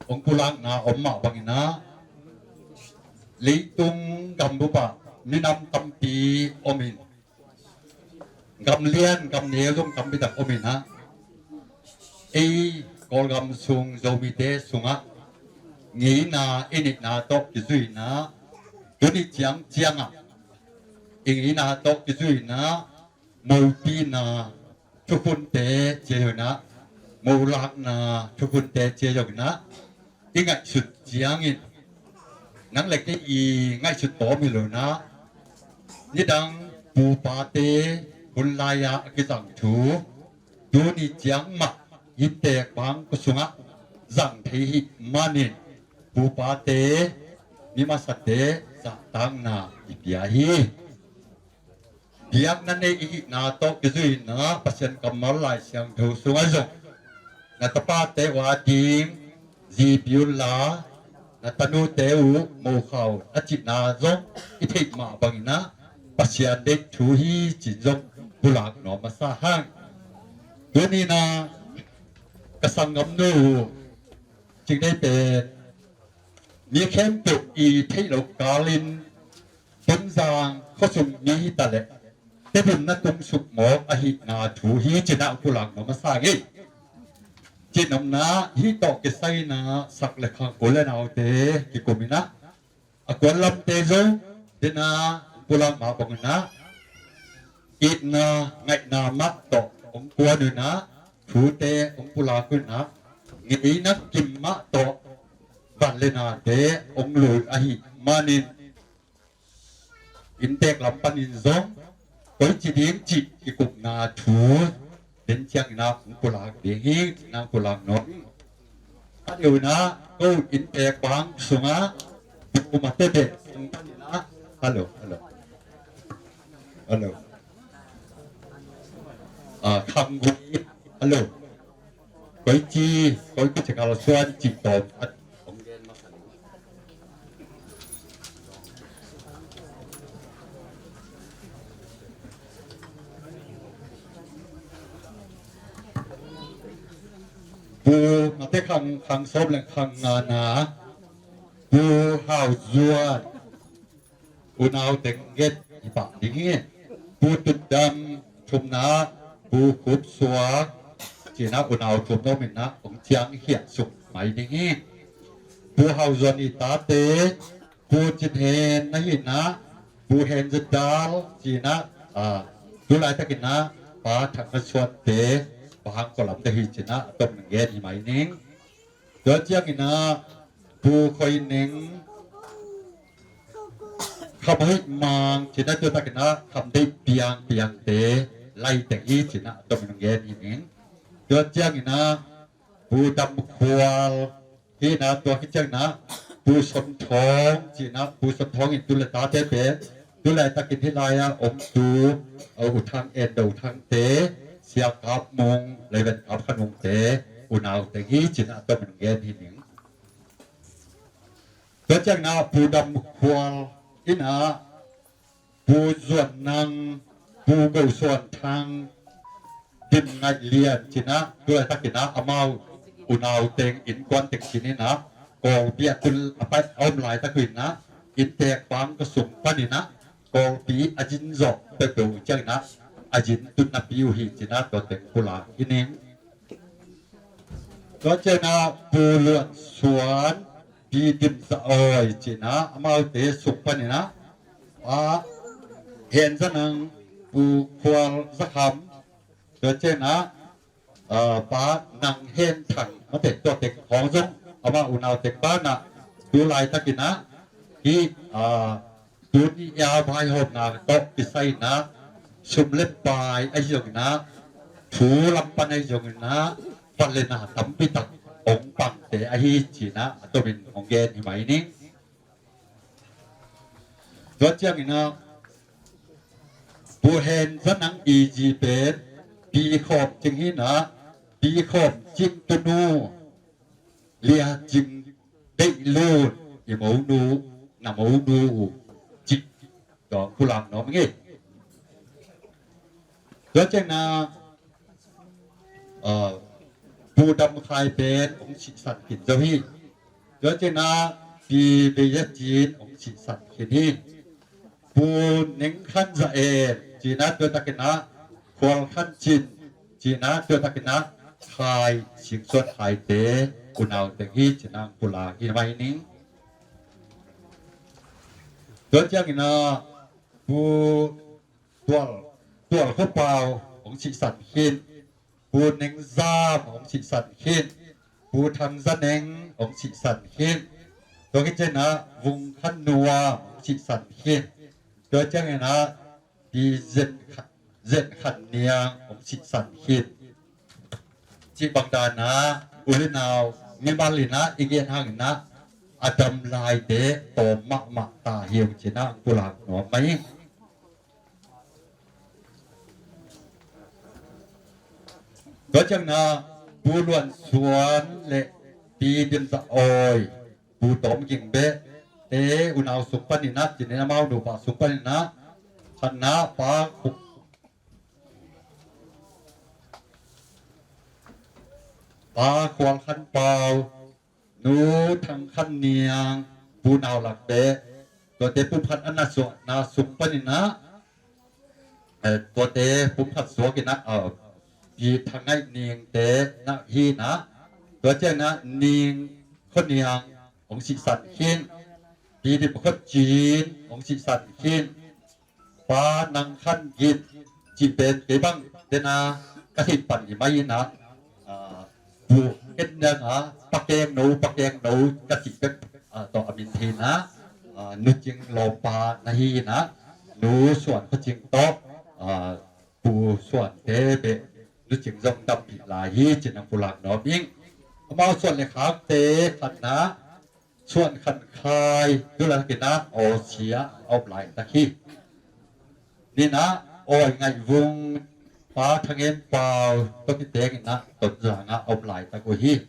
hong pulakna om mah bangin ah leitung gambup ah minam tampi om in, gam lian gam neu zong tampi tak om in ah, ei Kawlgam sung Zomite sungah ngeina i neihna tawh kizui in ah Tuni ciang ciangah i ngeina tawh kizuina, mopihna thukhunte ciaihona, molakna thukhunte ciaihona, i ngaihsut ciangin nang le kei i ngaihsut tawm hi lona, nidang pupate hun lai-ah a kizang thu tuni ciang mah hih teekbang kua sungah zang thei hi manin pupate, mi masate zahtakna i pia hi. Biakna nei i hihna tawh kizuina Pasian kammal Lai Siangtho sungah zong na tapate uh ading zipi unla na tanute uh mokhau a cihna zong i theih mah banginah Pasian deih thu hi cin zong pulak nuam masa hang. Tuninah ka sanggamnu uh Cing Dei pen mi khempeuh i theih loh kalin Tonzang khuasung mi hi ta leh tebun na tung suk mawk ahihna thu hi cinah pulak nuam masa ngei. Cinopna hih tawh kisaina sak le khang u le naute kikuminah a kuan lamte zong dena pulak mah banginah itna ngaihna mah tawh hong kuan unah thute hong pulak unah ngeina kim mah tawh van le nate hong lui ahih manin inntek lam panin zong koici ding cih kikupna thu den cianginah hong pulak ding hi cinah pulak nuam. A deuhnah ko inntek bang sungah bu mate beh sung paninah. Hello, hello. Hello. Ah, khanggui. Hello. Koici, koici kal suan cih tawm at hong gen masa ni. Bu mate khang, khang sawm le khang ngana, bu hau zuan, unau teng nget hi pah ding hi. Bu tutdam thumna, bu khup suak cinah unau thum no minah hong ciang hiah suk mai ding hi. Bu hau zuan i tate, bu cin hen na hinah, bu hen zadal cinah, ah, tu laitakinah pa thang na suante pa hang kolam te hi cinah a tom ngen hi mai ning. Tua cianginah bu khoi neng, kham hoih mang cinah tua takinah kham deih piangpiangte lai teng hi cinah a tom ngen hi ning. Tua cianginah bu dam khual hinah tua khit cianginah bu son thawng cinah bu son thawng in tu le tate pen tu laitakin hih lai-ah om tu, uh, u thang en do thangte, sia kap mung, leiven kap khanungte, unau teng hi cinah a tom ngen hi ning. Tua cianginah bu dam khual inah bu zuan nang, bu go suan thang, dim ngaih lian cinah tu laitakinah amau unau teng innkuan teng cininah Kawlpi ah tu a pai a om laitak uh inah inntek bang kua sung paninah Kawlpi a zin zawh peuhpeuh uh cianginah a zin tun napi uh hi cinah tua teng pulak hi ning. Tua cianginah bu luan suan, pi dim za awi cinah amaute sung paninah a hen za nang, bu khual za kham, tua cianginah, ah, pa nang hen thang mate tua teng khawng zong amah unau teng banah tu laitakinah hih, ah, tuni a vaihawmna tawh kisaina sum le pai ahi zonginah thu lam pan ahi zonginah van le na tampi tak hong pangte ahi cinah a tomin hong gen hi mai ning. Tua cianginah bu hen za nang i zi pen pi khawm cing hinah pi khawm cing tunu lia cing deih lun i monu na monu uh cih tawng pulang nawm ngei. Tua cianginah, ah, bu dam khai pen hong sihsan khin zo hi. Tua cianginah pi bei a cin hong sihsan khin hi. Bu neng khan za en cinah tua takinah khual khan cin cinah tua takinah khai singsuan khaite unau teng hi cinah pulak hi mai ning. Tua ciangin ah Pu Tual, Tual Khua Pau hong sihsan khin, Pu Neng Zam hong sihsan khin, Pu Thang Za Neng hong sihsan khin. Tua khit ciangin ah Vung Khan Nuam hong sihsan khin. Tua ciangin ah Pi Zen Khan, Zen Khan Niang hong sihsan khin. Cih bang dan ah u le nau mimal in ah i gen hangin ah a dam laite tawm mahmah ta hi ung ci-in ah pulak nuam mah ing. Tua ciangin ah Pu Luan Suan le Pi Dim Za Awi, Pu Tawm Ging Beh te unau sung panin ah, ci-in ah amau nupa sung panin ah, khatna Pa Khu-, Pa Khual Khan Pau, Nu Thang Khan Niang, Pu Nau Lak Beh, tuate pumkhat a na suahna sung panin ah, eh, tuate pumkhat suak in ah, eh, Pi Thang Ngaih Ning te na hi in ah, tua ciangin ah Ning Khua Niang hong sihsan khin, Pi Dim Khua Cin hong sihsan khin, Pa Nang Khan Gin cih pen kei bang den a ka theih pan hi mai in ah, ah, bu ken dang a Pa Keng No, Pa Keng No ka cih bek, ah, tawh a min thei in ah, ah, Nu Cing lawmpa na hi in ah, Nu Suan Khua Cing tawh, ah, Pu Suan te beh Nu Cing zong dampih lai hi ci-in ah pulak nuam ing. Amau suan le khakte khatna Suan Khan Khai, tu laitak in ah Aw Sia a om laitak hi. Nihna Awi Ngaih Vung, Pa Thang En Pau, tua kiteng in ah Tonzang ah a om laitak uh hi.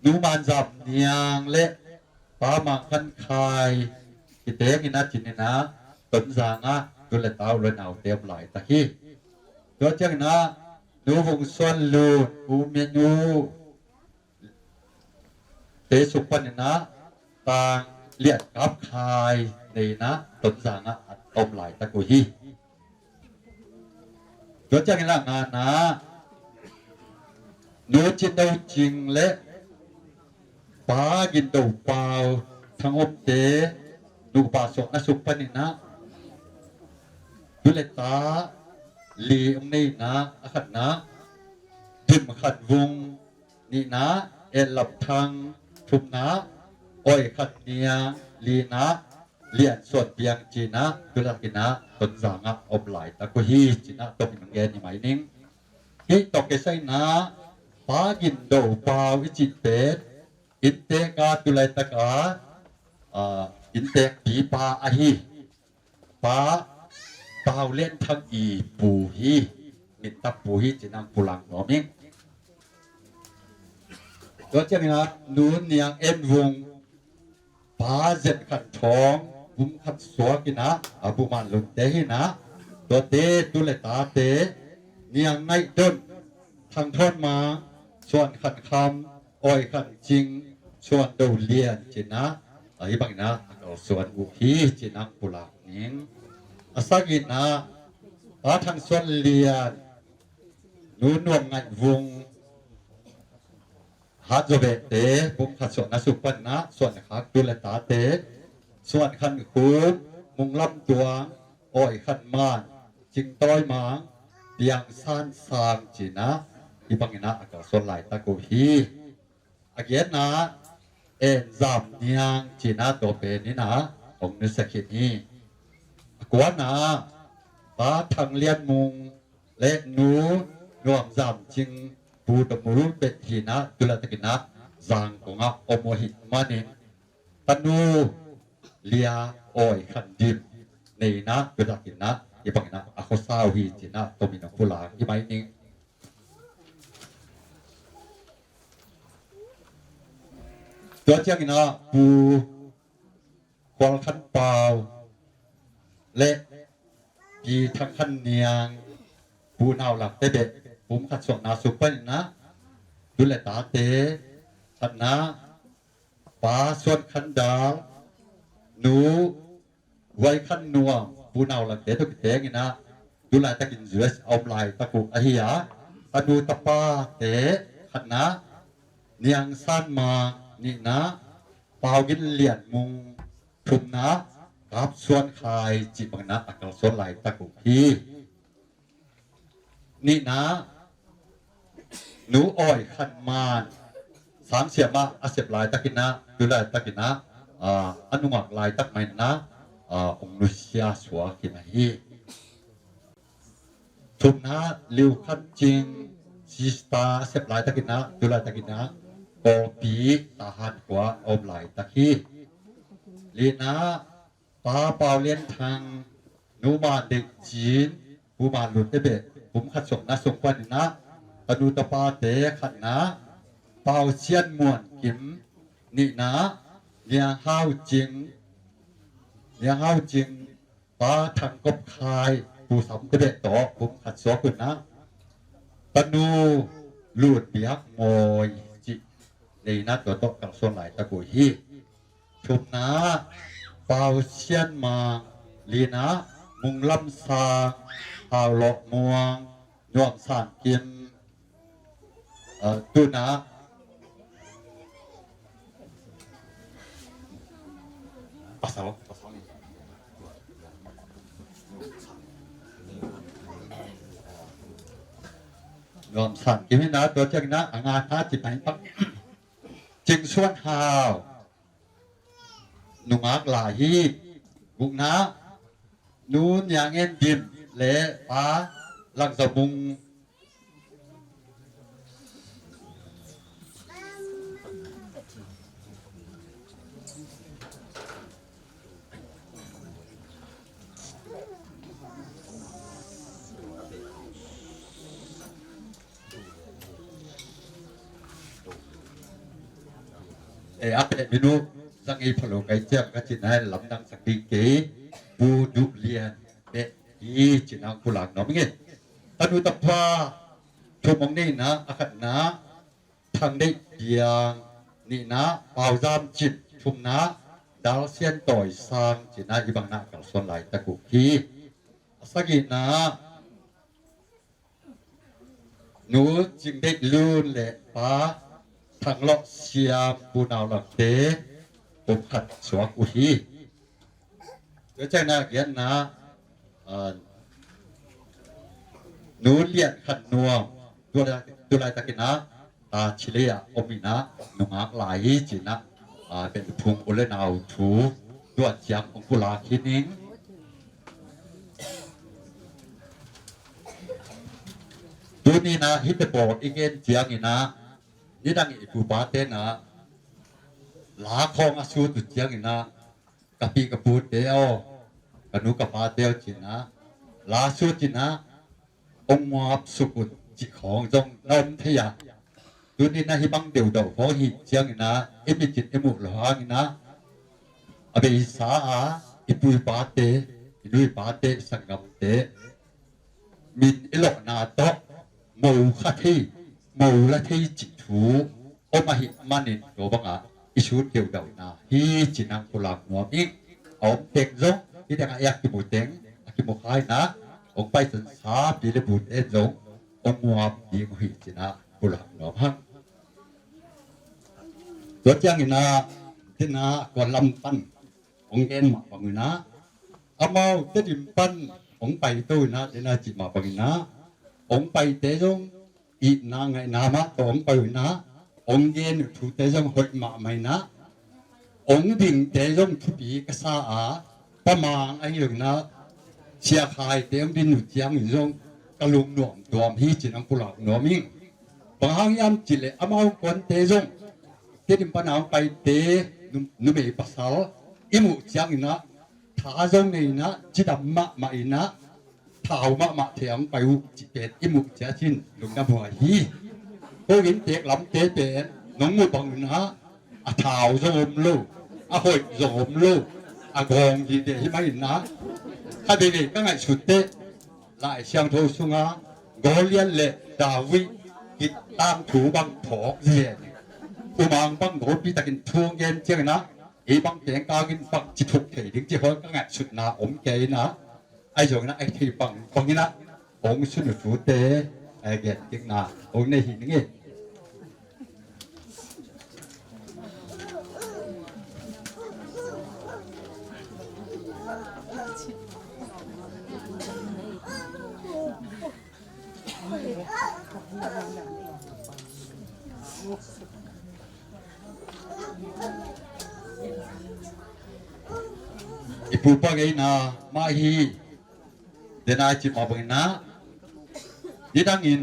Nu Man Zam Niang le Pa Mang Khan Khai kiteng in ah ci-in ah Tonzang ah tu le ta u le naute a om laitak hi. Tua ciangin ah Nu Vung Suan Lun, U Menu te sung panin ah Tang Lian Kap Khai nei in ah Tonzang ah a om laitak uh hi. Tua ciangin ah ngana Nu Cin Do Cing le Pa Gin Do Pau, Thang Om te nupa suahna sung panin ah tu le ta li hong nei in ah, a khatna Dim Khan Vung, nihna En Lam Thang, thumna Awi Khan Niang, lina Lian Suan Piang ci-in ah tu laitak in ah Tonzang ah a om laitak uh hi ci-in ah tawm in hong gen hi mai ning. Hih tawh kisai in ah Pa Gin Do Pau i cih pen inntek a tu laitak a, ah, inntek pipa ahi Pa Pau Lian Thang i pu hi, min tap pu hi ci-in ah pulak nuam ing. Tua ciangin ah Nu Niang En Vung, Pa Zen Khan Thawng, pumkhat suak in ah, a buman lunte hi in ah, tuate tu le tate, Niang Ngaih Don, Thang Thawn Mang, Suan Khan Kham, Awi Khan Cing, Suan Do Lian ci-in ah, a hi bangin ah a kalsuan uh hi ci-in ah pulak ning. A sagihna Pa Thang Suan Lian, Nu Nuam Ngaih Vung, Hat Zaw Beh te pumkhat suahna sung panin ah suan khak tu le tate, Suan Khan Khum, Mung Lam Tuang, Awi Khan Man, Cing Tawi Mang, Piang San Sang ci-in ah hi bangin ah a kalsuan laitak uh hi. A giatna En Zam Niang ci-in ah tua pen in ah hong nusia khin hi. A kuana Pa Thang Lian Mung le Nu Nuam Zam Cing, Pu Dom Mul Beh hi in ah tu laitak in ah Zangkong ah om uh ahih manin tanu Lia Awi Khan Dim nei in ah tu laitak in ah hi bangin ah a khuasa uh hi ci-in ah tawm in hong pulak hi mai ning. Tua ciangin ah Pu Khual Khan Pau le Pi Thang Khan Niang, Pu Nau Lak te beh pumkhat suahna sung panin ah tu le tate, khatna Pa Suan Khan Dal, Nu Vai Khan Nuam, Pu Nau Lak te tawh kiteng in ah tu laitakin U S a om laitak uh ahi a, tanu tapate, khatna Niang San Mang, nihna Pau Gin Lian Mung, thumna kapsuan khai cih bangin ah a kalsuan laitak uh hi. Nihna, Nu Awi Khan Man sang siamah a sep laitakin ah, tu laitakin ah, ah, a nungak laitak mah in ah, ah, ong nusia suak hi mah hi. Thumna, Liu Khan Cing sister a sep laitakin ah, tu laitakin ah, Kawlpi Tahan khua a om laitak hi. Lina, Pa Pau Lian Thang, Nu Man Deih Cin, Pu Man Lun Te Beh, kum khat suakna sung panin ah, tanu tapate khatna, Pau Sian Muan Kim, nihna, Niang Hau Cing, Niang Hau Cing, Pa Thang Kop Khai, Pu Sam Te Beh tawh kum khat suak un ah, tanu Lun Biak Mawi cih nei in ah tua tawh kalsuan laitak uh hi. Thumna, Pau Sian Mang, lina, Mung Lam Sang, Hau Lawh Muang, Nuam Sang Kim, ah, tuna, pasal, pasal ni. Nuam Sang Kim in ah tua ciangin ah a ngana cih pen Cing Suan Hau nungak lai hi. Gukna, Nu Niang En Dim le Pa Lang Za Mung. Eh, a peh minu, zang i phalo kai ciang ka cin hai lamdang sak ding kei, Pu Duh Lian Beh hi cin ah kulak nuam ing. Tanu tapa thum ong nei in ah, a khatna, Thang Deih Piang, nihna, Pau Zam Cin, thumna, Dal Sian Tawi Sang cin ah hih bangin ah kalsuan laitak uh hi. A sagihna, Nu Cing Deih Lun le Pa Thang Lawh Siam, Pu Nau Lam Te, kum khat suak uh hi. Tua ciangin ah giatna, ah, Nu Lian Khan Nuam, tu lai, tu laitakin ah, ah, Chile ah om in ah nungak lai hi cin ah, ah, pen phung u le nau thu tua ciang ong pulak hi ning. Tuni in ah hihte pawl i gen ciangin ah, nidang i pu pate in ah la khawng a sut uh ciangin ah, ka pi ka pute aw, ka nu ka pate aw cin ah, la sut in ah ong muap suk un cih khawng zong na om thei a. Tuni in ah hih bang deudau khawng hi ciangin ah, i mit in i muh lo hangin ah, a beisa a, i pu i pate, i nu i pate, i sanggamte min i lawhna tawh mo kha thei, mo la thei cih thu om ahih manin tua bangah i sut deudauhna hi cin ah pulak nuam ing. A om teng zong, hih tengah i a kimu teng, a kimu kha in ah, ong paisan sa pi le pute zong ong muap ding uh hi cin ah pulak nuam hang. Tua ciangin ah, tua in ah, kua lam pan ong gen mah bangin ah, amau Tedim pan ong paito in ah, tua in ah cih mah bangin ah, ong paite zong itna ngaihna mah tawh ong pai uh in ah, ong gen uh thute zong hoih mahmah in ah, ong dingte zong thupi ka sa a, Pa Mang ahi zongin ah, Sia Khaite ong din uh ciangin zong ka lungnuam tuam hi cin ong pulak nuam ing. Bang hang hiam cih leh amau kuante zong Tedim pan a ong paite, nu, numei pasal i muh ciangin ah, tha zong nei in ah, cidam mahmah in ah, thau mahmah thei a ong pai uh cih pen i muh ciangin lungdam huai hi. Ko inntek lamte pen nong muh bangin ah, a thau zong om lo, a hoih zong om lo, a gawng dide hi mah in ah, kha veivei ka ngaihsut teh Lai Siangtho sunga Goliath le David kittang thu bang phawk zen, U Mang bang golpi takin thu ong gen ciangin ah, ei bang teng kangin bang ci thuk thei ding cih khawng ka ngaihsutna om kei in ah, ahi zongin ah, ahi thei bang bangin ah ong sun uh thute, eh, gen kikna ong nei hi ning e. I pupa ngeina mah hi. Dena i cih mah bangin ah, nidangin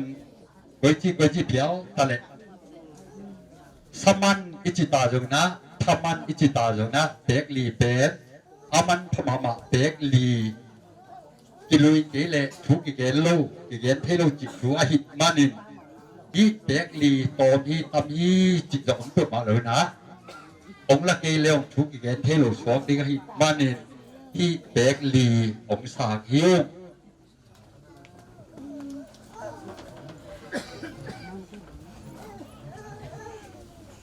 koici koici phial ta leh, saman i cih ta zongin ah, thaman i cih ta zongin ah, pek li pen a manpha mahmah pek li, kilui kei leh thu kigen lo, kigen thei lo cih thu ahih manin, hih pek li tawm hi, tam hi cih zong om peuhmah lo in ah, hong la kei leh hong thu kigen thei lo suak ding ahih manin, hih pek li hong sang hi ung.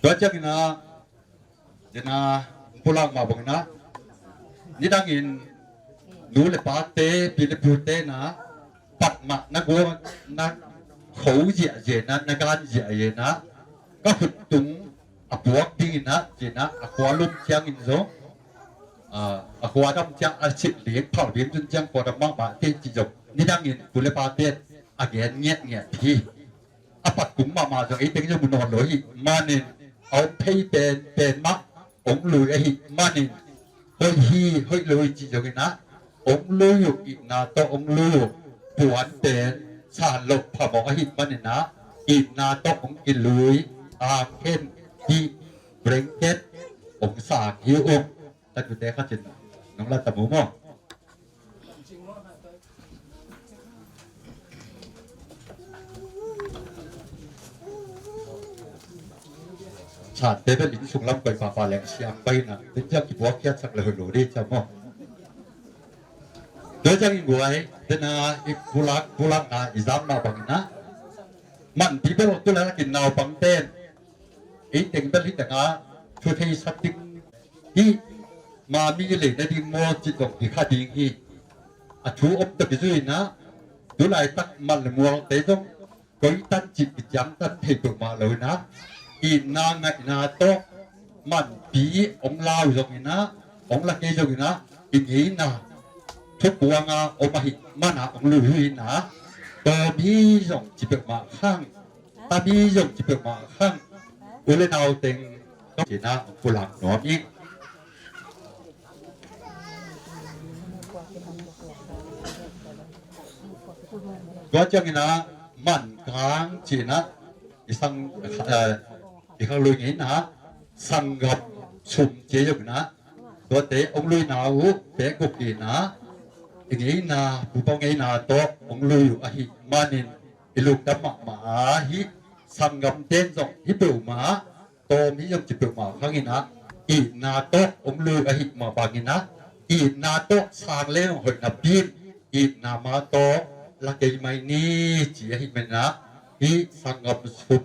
Tua ciangin ah, dena pulak mah bangin ah, nidangin nu le pate, pi le pute na, pat mah na guang, na kho ziahziah na, na gan ziahziah na, ka khut tung a puak dingin ah, ci-in ah, a khua lum ciangin zong, ah, a khua dam ciang a sit lik phal ding cun ciang khua dam mahmah te ci zong, nidangin pu le pate a gen ngiatngiat hi. A pat kung mahmah zong ei teng zong mu nawn lo hi manin, a om phei pen pen mah hong lui ahi manin, hoih hi, hoih lo hi cih zongin ah, hong lui uh, itna tawh hong lui uh, puan pen san loh phamawh ahih manin ah, itna tawh hong kilui, angkhen, hih blanket hong sang hi ung. Tatute khat in nong la ta mu maw? Sante bel inn sung lam koi papa leng siang pai na, tun ciang kibuak khiat sak le hoih lo dih ciang maw? Tua ciang i guai, tena i pulak, pulakna i zam mah bangin ah, man pi bel tu lak in naupang ten, ei teng bel hi teng ah, thu thei sak ding, hih mami lei nading maw cih zong hi kha ding hi. A thu om tak i zui in ah, tu laitak man le mualte zong koi tan cih kiciangtan thei peuhmah lo in ah, itna ngaihna tawh manpi hong lau zongin ah, hong la kei zongin ah, i ngeina thupuanga om ahih man ah hong lui uh in ah, tawm hi zong ci peuhmah khang, tam hi zong ci peuhmah khang, u le nau teng tawh ci-in ah hong pulak nuam ing. Tua ciangin ah, man kang ci-in ah, i sang, eh, i khang lui ngeina sanggam sum ci zongin ah, tuate hong luina uh pek guk in ah, i ngeina, pu pau ngeina tawh hong lui uh ahih manin, i lungdam mahmah a, hih sanggam ten zong hi peuhmah, tawm hi zong ci peuhmah khang in ah, itna tawh hong lui ahih mah bangin ah, itna tawh sang leng hoih napi in, itna ma tawh la kei mai ni ci ahih manin ah, hih sanggam sum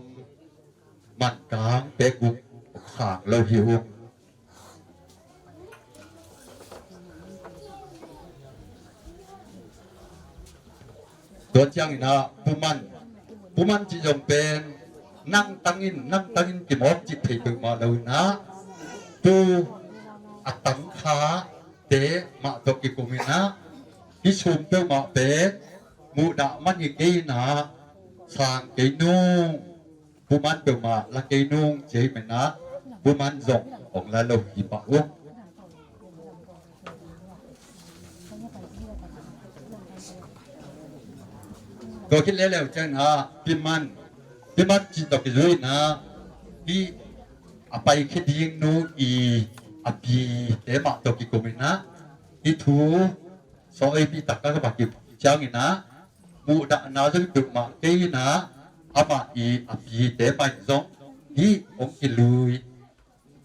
man kang pek guk sang lo hi ung. Tua ciangin ah, pu man, pu man cih zong pen, nang tangin, nang tangin kimawk cih thei peuhmah lo in ah, pu a tangkhate mah tawh kikum in ah, hih sum peuhmah pen muhdah man hi kei in ah, sang kei nung, pu man peuhmah la kei nung ci ahih manin ah, pu man zong hong la lo hi pah ung. Tua khit leuleu ciangin ah, pi man, pi man cih tawh kizui in ah, hih a paikhia ding nu i a pite mah tawh kikum in ah, hih thu saw ei pi tak ka ka bak kik ciangin ah, muhdahna zong hi peuhmah kei in ah, amah i a pite mah in zong hih hong kilui,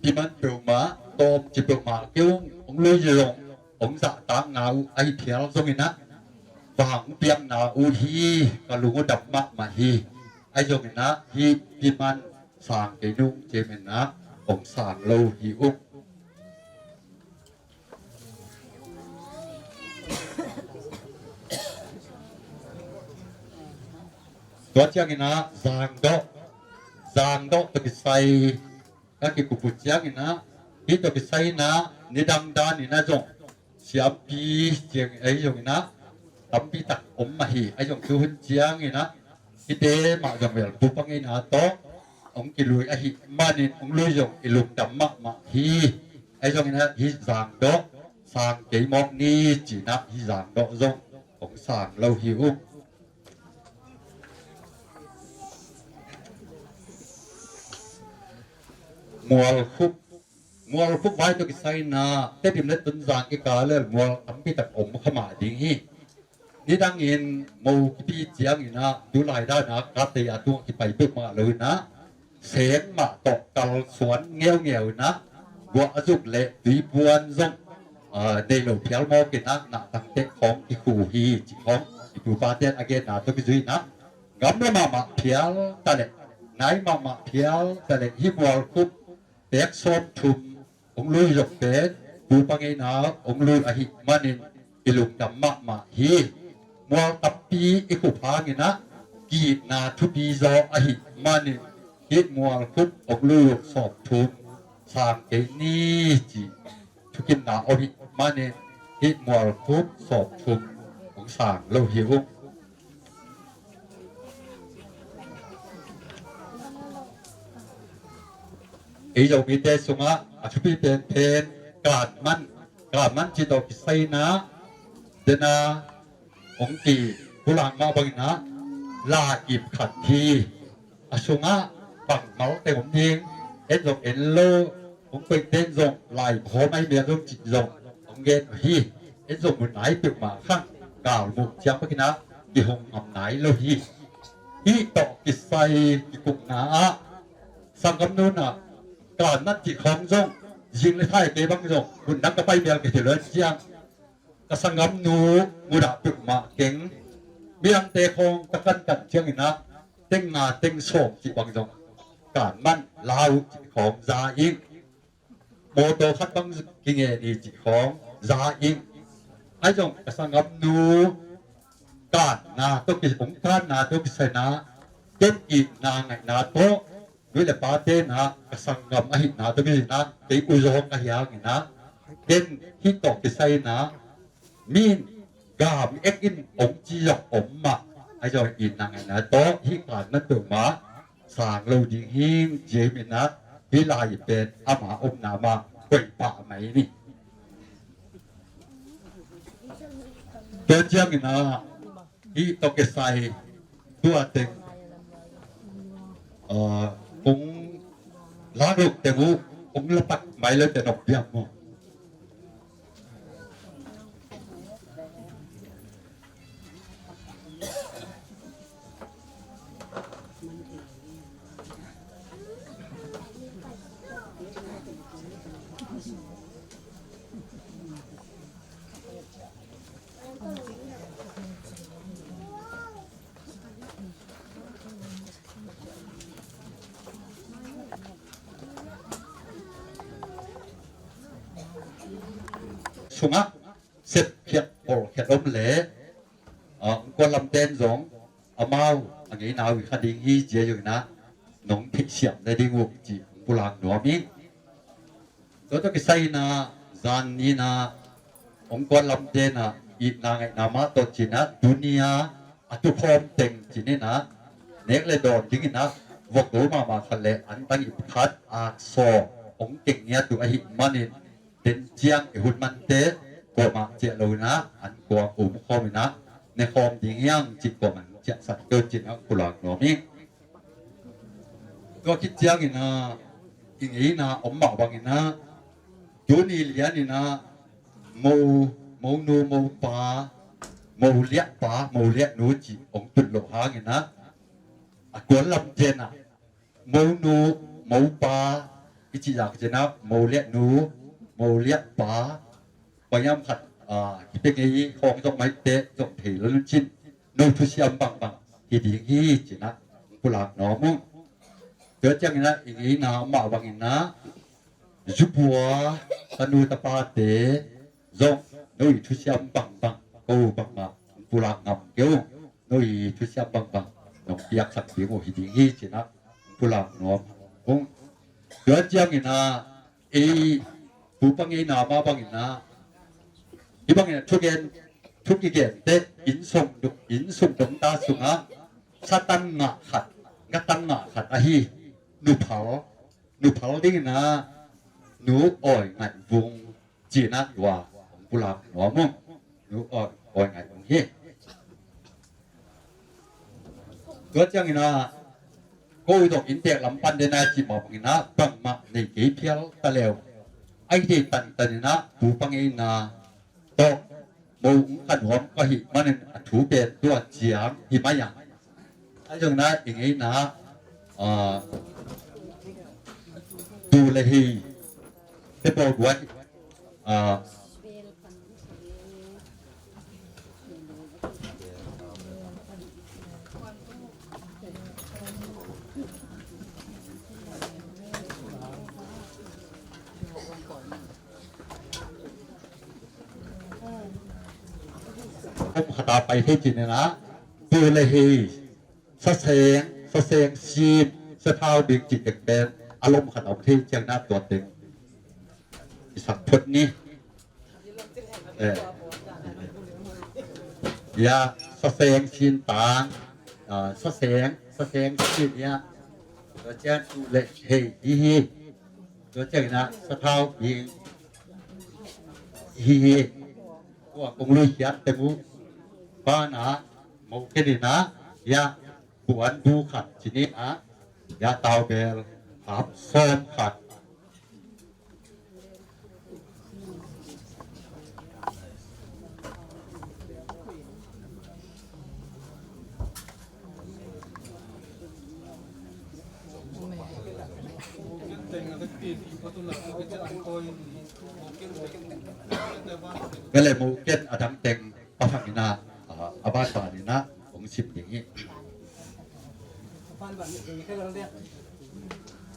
pi man peuhmah, tawm ci peuhmah kei ung, hong lui zong hong zahtakna uh ahi phial zongin ah, vang piakna uh hi, ka lung uh dam mahmah hi. Ahi zongin ah, hih pi man sang kei nung ci ahih manin ah, hong sang lo hi ung. Tua ciangin ah, zangdawh, zangdawh tawh kisai ka kikup uh ciangin ah, hih tawh kisai in ah, nidang dan in ah zong siampi ciang ahi zongin ah, tampi tak om mah hi. Ahi zong tu hun ciangin ah, Hihte mah zong bel pupa ngeina tawh hong kilui ahih manin hong lui zong i lungdam mahmah hi. Ahi zongin ah hih zangdawh sang kei mawk ni ci-in ah hih zangdawh zong hong sang lo hi uh. Mualkhup, mualkhup vai tawh kisai-in ah Tedim le Tonzang kikal le mual tampi tak om kha mah ding hi. Nidangin mo kipi ciangin ah tu lai dan ah katei a tungah kipai peuhmah lo-in ah seng mah tawh kalsuan ngeungeu-in ah guah a zuk leh tuipuan zong, ah, nei lo phial mawk-in ah nahtang teh khawng kikhu hi cih khawng i pupate a genna tawh kizui-in ah gamla mahmah phial ta leh nai mahmah phial ta leh hih mualkhup pek sawmthum hong lui zong pen pupa ngeina hong lui ahih manin i lungdam mahmah hi. Mual tampi i khup hangin ah ki-itna thupi zaw ahih manin hih mualkhup hong lui uh sawmthum sang kei ni ci thukimna om ahih manin hih mualkhup sawmthum hong sang lo hi uh. Ei Zomite sungah a thupi penpen kanman, kanman cih tawh kisai-in ah dena hong kipulak mah bangin ah la ip khat hi. A sungah bangmah teng om ding, en zong en lo, hong koih ten zong lai khawm ahi mel zong cih zong hong gen uh hi. En zong mun nai peuhmah khang galmuh ciang pakin ah kihong ngam nai lo hi. Hih tawh kisai kikupna ah sanggamnu in ah kanman cih khawng zong zing le thai kei bang zong mun dang ka pai mel kei thei lo ciang ka sanggamnu mudah peuhmah keng. Midangte khawng ka kankan ciangin ah teng nga teng sawm cih bang zong kanman lau cih khawng za ing. Mawtaw khat bang kinge ni cih khawng za ing. Ahi zong ka sanggamnu kanna tawh ki, hong kanna tawh kisai-in ah ken itna ngaihna tawh nu le pate in ah ka sanggam ahihna tawh kisai-in ah kei uzawng ahi hangin ah ken hih tawh kisai-in ah mi in gam ek in hong ci zong om mah. Ahi zong itna ngaihna tawh hih kanman peuhmah sang lo ding hi. Ci-in ah hih lai pen ama omna mah koih pah mai ni. Tua ciangin ah hih tawh kisai tua teng, ah, kong lak lo teng uh kong lapak mai lo teng nong piak maw? Sungah sepkhiat pawlkhiat om leh, ah, hong kuan lamten zong amau a ngeina uh hi kha ding hi. Ci-a zong in ah nong theihsiam nading uh cih hong pulak nuam ing. Tua tawh kisai-in ah zan ni-in ah hong kuan lamten ah itna ngaihna mah tawh ci-in ah tuni-a a tukhawm teng ci-in ah nek le dawn dingin ah vok do mahmah khat le antang ip khat aksaw hong keng ngiat uh ahih manin den ciang i hun mante kuamah ciah lo-in ah an kuang um khawm in ah ne khawm ding hi hang cih kuamah ciahsak kei un ci-in ah hong pulak nuam ing. Tua khit ciangin ah i ngeina om mah bangin ah tuni lianin ah mo, monu, mopa, moliahpa, moliahnu cih hong tun loh hangin ah a kuan lam ciang ah monu, mopa i cih zah ciang ah moliahnu, moliahpa, bang hiam khat, ah, kipia ngei khawng zong mah hi teh zong thei lo cin, no thusiam bangbang hi ding hi ci-in ah hong pulak nuam ung. Tua ciangin ah i ngeina mah bangin ah zubua tanu tapate zong no i thusiam bangbang ko bangmah hong pulak ngam kei ung. No i thusiam bangbang nong piaksak ding uh hi ding hi ci-in ah hong pulak nuam ung. Tua ciangin ah ei pupa ngeina mah bangin ah hih bangin ah thugen, thu kigen teh inn sung dong, inn sung dongta sungah Satan ngah khat, ngatan ngah khat ahi. Nuphal, nuphal dingin ah Nu Awi Ngaih Vung ci-in ah tua hong pulak nuam ung. Nu Awi, Awi Ngaih Vung hi. Tua ciangin ah ko zong inntek lam pan den a cih mah bangin ah bangmah nei kei phial ta leu. Ahi thei tantanin ah pu pang ei na tawh mo ung kha nuam ka hih manin a thu pen tua ciang hi mai a. Ahi zongin ah i ngeina ah, tu le hei te pawl guai ah, om khata pai thei cih nena tu le hei saseng, saseng sin, sathau ding cih teng pen a lom khata om thei ciang na tua teng i sak phot ni. Eh. Ya, saseng sin tang, ah, saseng, saseng sin ya. Tua ciang tu le hei hi hi. Tua ciangin ah sathau ding hi hi. Tua kong lui khiat teng uh pana mo kenin ah ya puan bu khat cinin ah ya taubel hap sawm khat. Ka le mu ken a dang teng pa hang ina, a ban ban ina hong sim ding hi.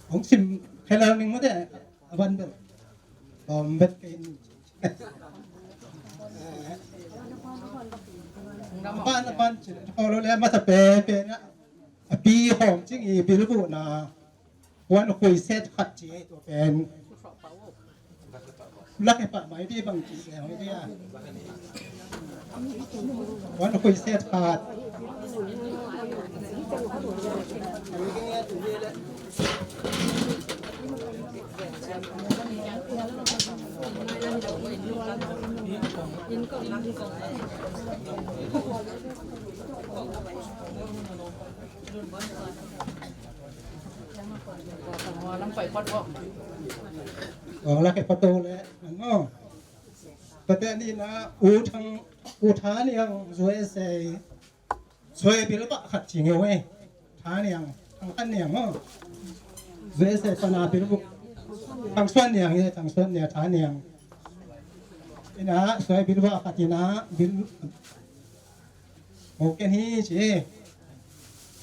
Hong sim khelal ning mu de a ban bel. Tom bet ka in. A ban a ban cin a tholo le a masa pe pe na. A pi hong cing i bilbu na. Puan khui set khat ci ei tua pen. Lak e pah mai di bang ci ei hong di a. Puan khui set khat. Ong lak e pato le, ano. Tate ni na u thang, u tha ni ang U S A. Suai bilbah khat ci ngeu e. Tha niang, thang khan niang o. U S A pana bilbuk. Thang suan niang e, thang suan niang, tha niang. Ina suai bilbah khat ina bil Mo ken hi ci.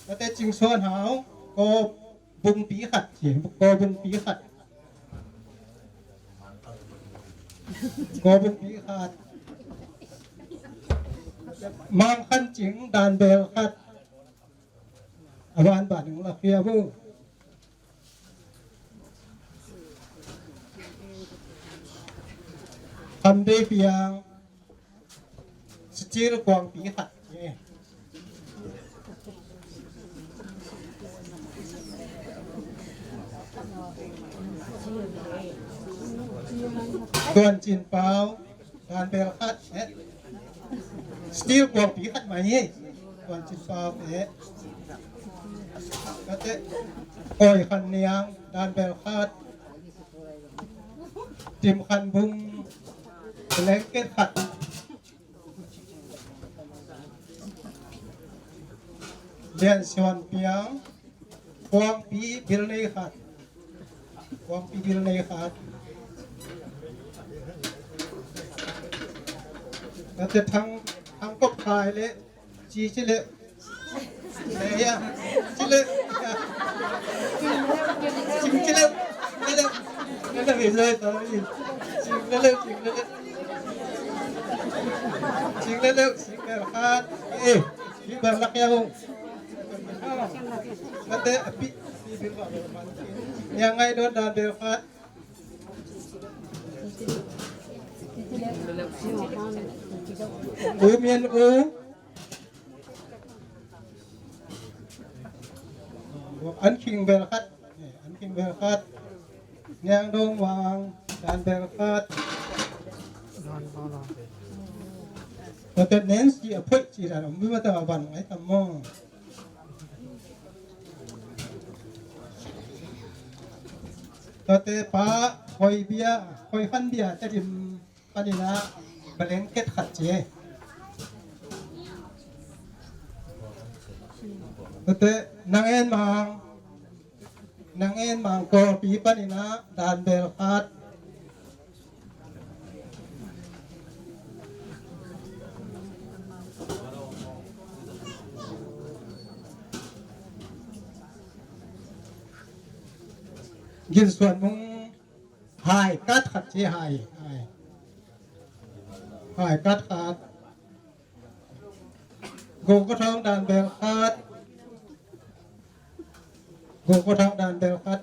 Tate Cing Suan Hau, ko bungpi khat ci, ko bungpi khat. Ko bungpi khat. Mang Khan Cing, dan bel khat. A ban ban ning la khia bu. Kham Dei Piang. Steel kuangpi khat. Tuan Cin Pau, dan bel khat, eh. Steel kuangpi khat mai hi. Tuan Cin Pau, eh. Kate, Koi Khan Niang, dan bel khat. Tim Khan Bung, blanket khat. Lian Suan Piang, kuangpi bil nei khat. Kuangpi bil nei khat. Tate Thang, Thang Kop Khai le, Ci ci le. Le ya. Ci le. Cing ci le. Le le. Le le, le le, sorry. Cing le le, cing le le. Cing le le, cing le khat. Eh, ci bar lak ya ho. Kate api. Yang ngai don dan bel khat. U Mian U. An Khing bel khat, An Khing bel khat, Niang Dong Wang dan bel khat. Tua teh Nancy a phoih ci dan om, mi mah tawh a van ngai tam maw. Tua teh Pa Khoi Bia, Khoi Khan Bia Tedim panin ah blanket khat ci. Tua teh Nang En Mang, Nang En Mang Kawlpi panin ah dan bel khat. Gin Suan Mung hai kat khat ci, hai, hai. Hai kat khat. Go Ko Thawng dan bel khat. Go Ko Thawng dan bel khat.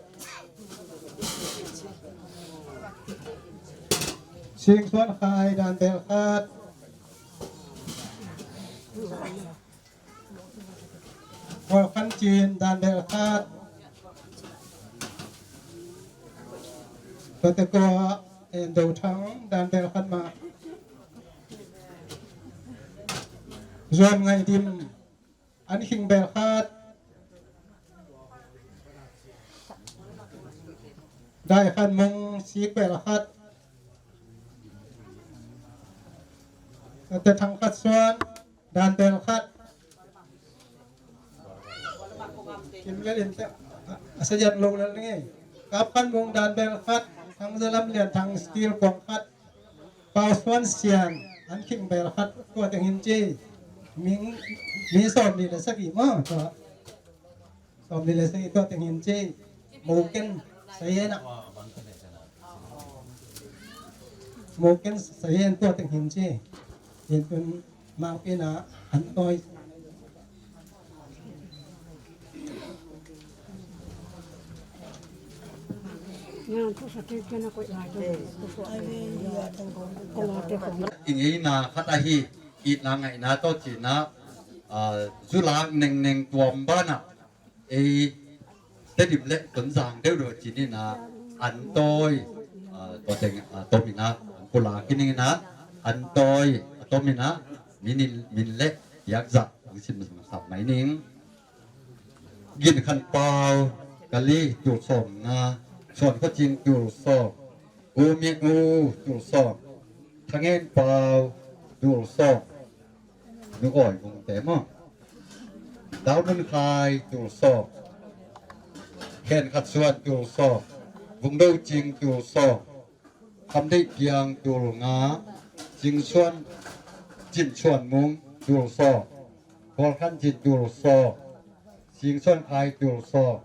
Sing Suan Khai dan bel khat. Khual Khan Cin dan bel khat. Tua teh Kua En Do Thang dan bel khat mah. Zuan Ngai Dim, An Khing bel khat. Dai Khan Mung Sik bel khat. Tua teh Thang Khat Suan dan bel khat. Kim lel in teh a sa jan lo lel ni. Kap Khan Mung dan bel khat. Thang Za Lam Lian Thang Steel kong khat. Pau Suan Sian An Khing bel khat. Tua teng hin ci. Mi, mi sawm nih le sagih maw, tua. Sawm nih le sagih tua teng hin ci. Moken sayen ah. Moken sayen tua teng hin ci. Hin tun mangpi na an tawi. I ngeina khat ahi, itna ngaihna tawh cina, ah, zulak nengneng tuam banah ei Tedim le Tonzang deuhdeuh cin ina an tawi, ah, tua teng, ah, tom ina an pulak ina ina an tawi a tom ina min in, min le piakzah ang sim sam mai ning. Gin Khan Pau, Kali tul sawm nga, Suan Kho Cing tul sawm, U Mik U tul sawm, Thangen Pau tul sawm, Nu Awi Vung te maw. Dau Nun Khai tul sawm, Khen Khat Suan tul sawm, Vung Do Cing tul sawm, Kham Deih Piang tul nga, Cing Suan, Cin Suan Mung tul sawm, Khual Khan Cin tul sawm, Cing Suan Khai tul sawm,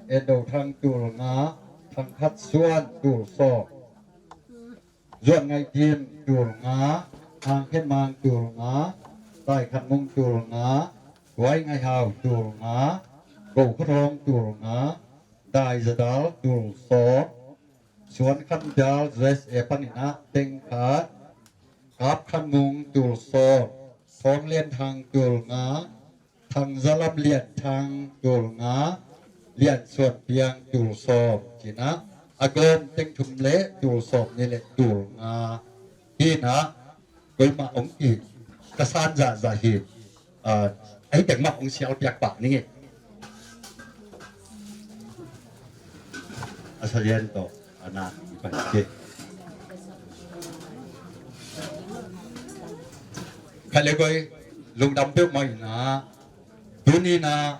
En Do Thang tul nga, Thang Khat Suan tul sawm. Zuan Ngai Dim tul nga, Ang Khen Mang tul nga, Tai Khan Mung tul nga, Tuai Ngai Hau tul nga, Go Kho Thawng tul nga, Dai Za Dal tul sawm, Suan Khan Dal U S A panin ah teng khat, Kap Khan Mung tul sawm, Thawng Lian Thang tul nga, Thang Za Lam Lian Thang tul nga, Lian Suan Piang tul sawm, cina a gawm teng thum le tul sawm nih le tul nga. Hi na, koi mah ong ki, ka san zahzah hi, ah, ahi teng mah ong sial piak pah ning e. A sa lian tawh a na i pai ke. Khat le koi lungdam peuhmah ina, tuni na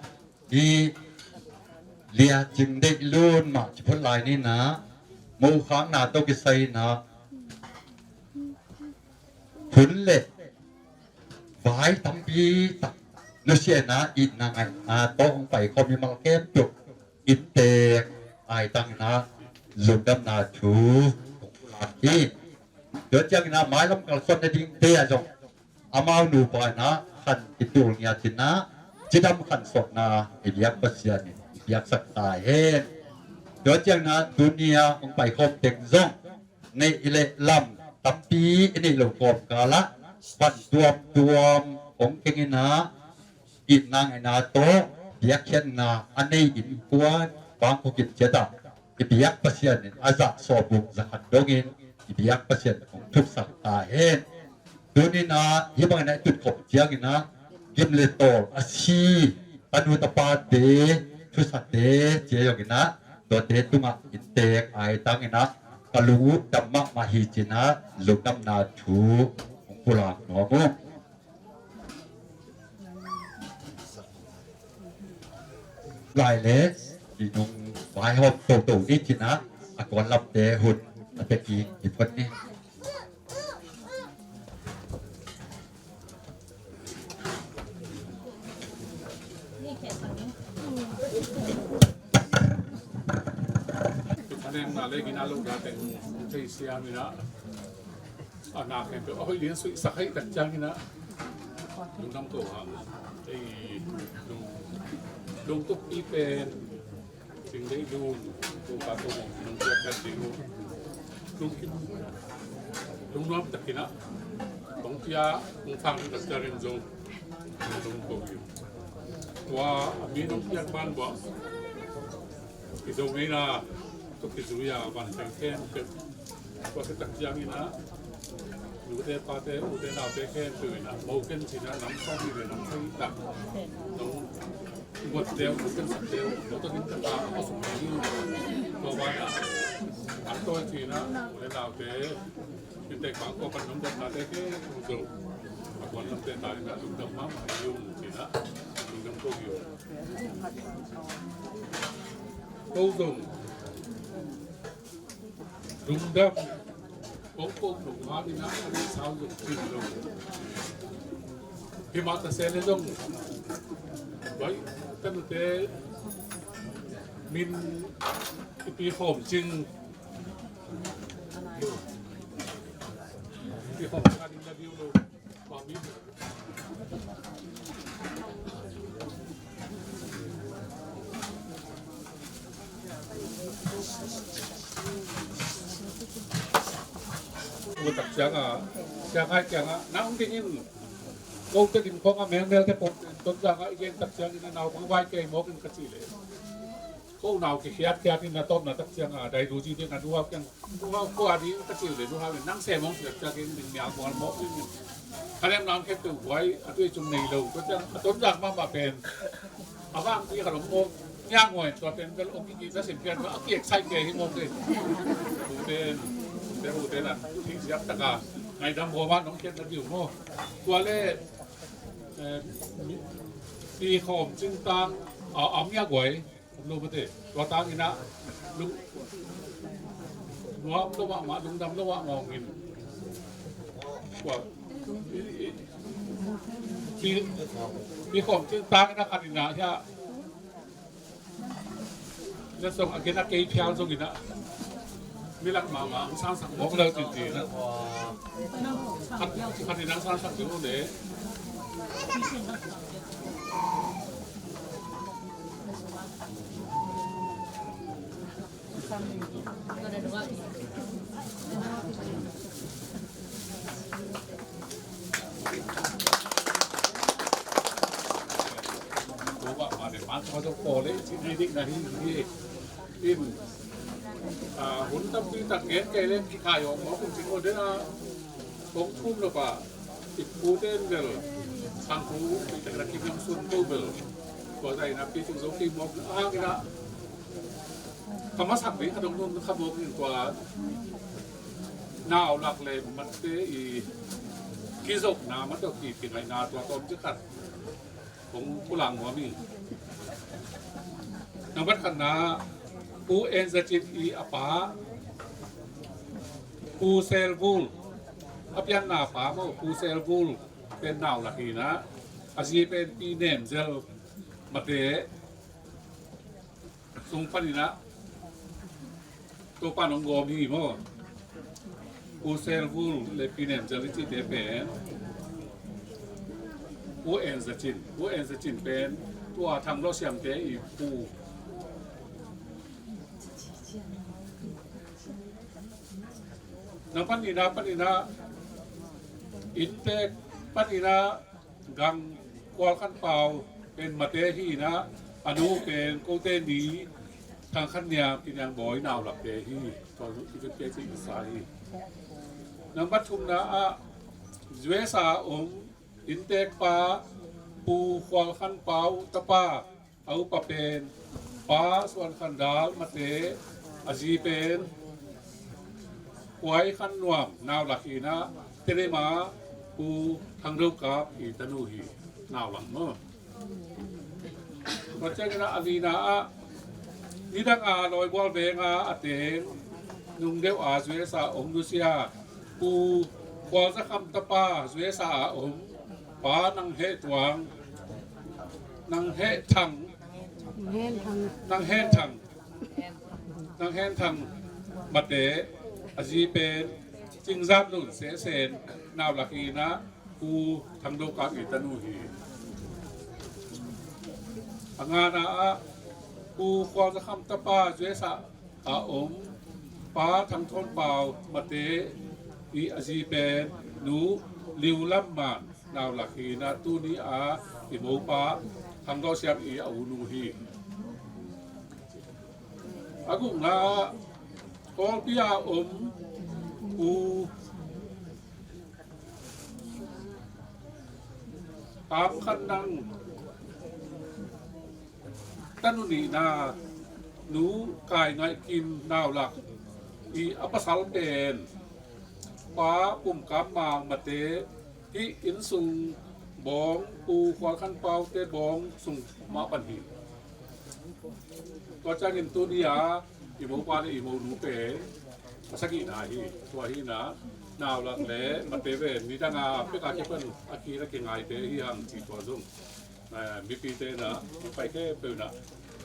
i Lia Cing Deih Lun mah ci phot lai ni na, mo khakna tawh kisai na, hun le vai tampi tak nusiatna, itna, ngaihna tawh hong pai khawm mimal khempeuh inntek aitangna lungdamna thu hong pulak hi. Tua ciangin ah mailam kalsuan nadingte ah zong amau nupa in ah khan kitul ngiat in ah cidam khansuahna i biak Pasian in i biaksak ta hen. Tua ciangin ah tuni a hong paikhawm teng zong neih i leh lam tampi i neih loh kawmkal ah van tuamtuam hong keng in ah itna ngaihna tawh biakhiatna a nei innkuan bangkok in ciatah i biak Pasian in a zah sawbuk zakhat dongin i biak Pasian hong thupsak ta hen. Tuninah hih bangin ah i tutkhop cianginah gim le tawl a si tanu tapate, thusate, cia zonginah tuate tungah inntek ai tanginah ka lung uh dam mahmah hi cinah lungdamna thu hong pulak nuam uh. Lai le i nung vaihawm toto ni cinah a kuan lamte hun a pek i i phot ni. A nemna le gina lo da teng thei siam inah a na khempeuh a hoih lian suihsak hei tak cianginah lungdam ko hang. Ei lung lungtup i pen Sing dei lun, tu ka tu mong nong piak kat ding uh. Lung kim lung nuam takinah kong pia kong phang tak ciangin zong lung ko hi. Tua a mi nong piak ban buah i zong ngeina tuk i zui a van teng khempeuh. Tua khit tak ciangin ah nute pate ute naute khempeuh in ah mo ken cin ah nam sawm nih le nam sagih tak nong guatte uh, mo ken sakte uh, mo takin ka ta a sum hi. Tua ban ah an tawi cin ah ute naute inntek bang kua pan nong guatnate khempeuh zong a kuan lamte ta in ah lungdam mahmah hi ung cin ah lungdam ko hi ung. Ko zong lungdam kong kong lungdam in ah a nih sau zong cin lo. Hi mah ta se le zong bai ka nute min i pi khawm cing, i pi khawm cing a ding la diu lo. Tua tak ciangah, ciangah, ciangah nang dingin ko te lim khawngah melmel te pawh Tonzangah i gen tak ciangin a naupang vai kei mawk in ka cih leh ko nau kikhiatkhiat in a tawpna tak ciangah dai duzi ding a nuhau kiang nuhau kua ding ka cih leh nuhau in nang sem hong siat ciangin ding mial mual mawk in ka lem nam khet tu buai a tui cung nei lo tua ciang a Tonzang mahmah pen a vang pi ka lom mawk niang ngoi tua pen bel ong kiki ka sim pian a kiek sai ke hi mawk in uten uten uten a ti siap taka ngai dam baw ma nong kiat na diu maw tua le pi khawm cintang a am ya guai. Lo mate tua tang ina lung nuam lo mah mah lungdam lo mah mawng in tua i i i i khawm cin tang ina khat ina hia. Ina song a gen a kei phial zong ina milak mah mah ang sang sang mawk lo tin ti ina khat khat ina ang sang sang ding lo le. Hun tampi tak gen kei leng kikhai awk mawk in cin aw dena kong thum lo pa i pute in bel sangkhu i tak na kim yam sun ko bel tua zai na pi cing zo kei mawk a hang ina ka masak ding ka dong nun kha bawk in tua nau lak le matte i kizopna matte ki kingaihna tua tawm ci khat kong pulak nuam hi. Nambat khatna Pu En Za Cin i a pa Pu Sel Vul a pianna pa maw Pu Sel Vul pen nau lak hi na a zi pen Pi Nem Zel mate sung paninah Topa nong gawm hi maw? Pu Sel Vul le Pi Nem Zel i cihte pen Pu En Za Cin, Pu En Za Cin pen tua Thang Lawh Siamte i pu. Na paninah paninah inntek paninah Gang Kual Khan Pau pen mate hi inah A nu pen kote ni Thang Khan Niang, Pi Niang Bawi nau lakte hi. Tua zong i vekte cih i sa hi. Nang pathumna ah U S A a om inntekpa Pu Khual Khan Pau tapa a upa pen Pa Suan Khan Dal Mate, a zi pen Khuai Khan Nuam, nau lak hi na, Telema Pu Thang Do Kap i tanu hi, nau lak maw. Tua ciangin a lina ah nidang a Lawibual veng a a teng nung deuh a U S A a om nusia Pu Khual Za Kham tapa U S A a om Pa Nang Heh Tuang, Nang Heh Thang, Nang Hen Thang, Nang Hen Thang Mate, a zi pen Cing Zat Lun Seh Sen, nau lak hi na, Pu Thang Do Kap i tanu hi. A ngana ah Pu Khual Za Kham tapa U S A a om Pa Thang Thawn Pau Mate i a zi pen Nu Liu Lam Man, nau lak hi na, tuni a i mopa Thang Do Siam i a unu hi. A gukna ah Kawlpi a om Pu Tam Khan Nang tanu nihna Nu Kai Ngaih Kim, nau lak hi. A pasal pen Pa Pum Kam Mang Mate, hih inn sung bawng, Pu Khual Khan Pau te bawng sung mah pan hi. Tua ciangin tuni a i mopa le i monu pen a sagihna hi. Tua hi na, nau lak le Mate pen nidang a pek a kipan a ki na kingaite hi hang ci tua zong. Eh, mipite na, pai khempeuh na,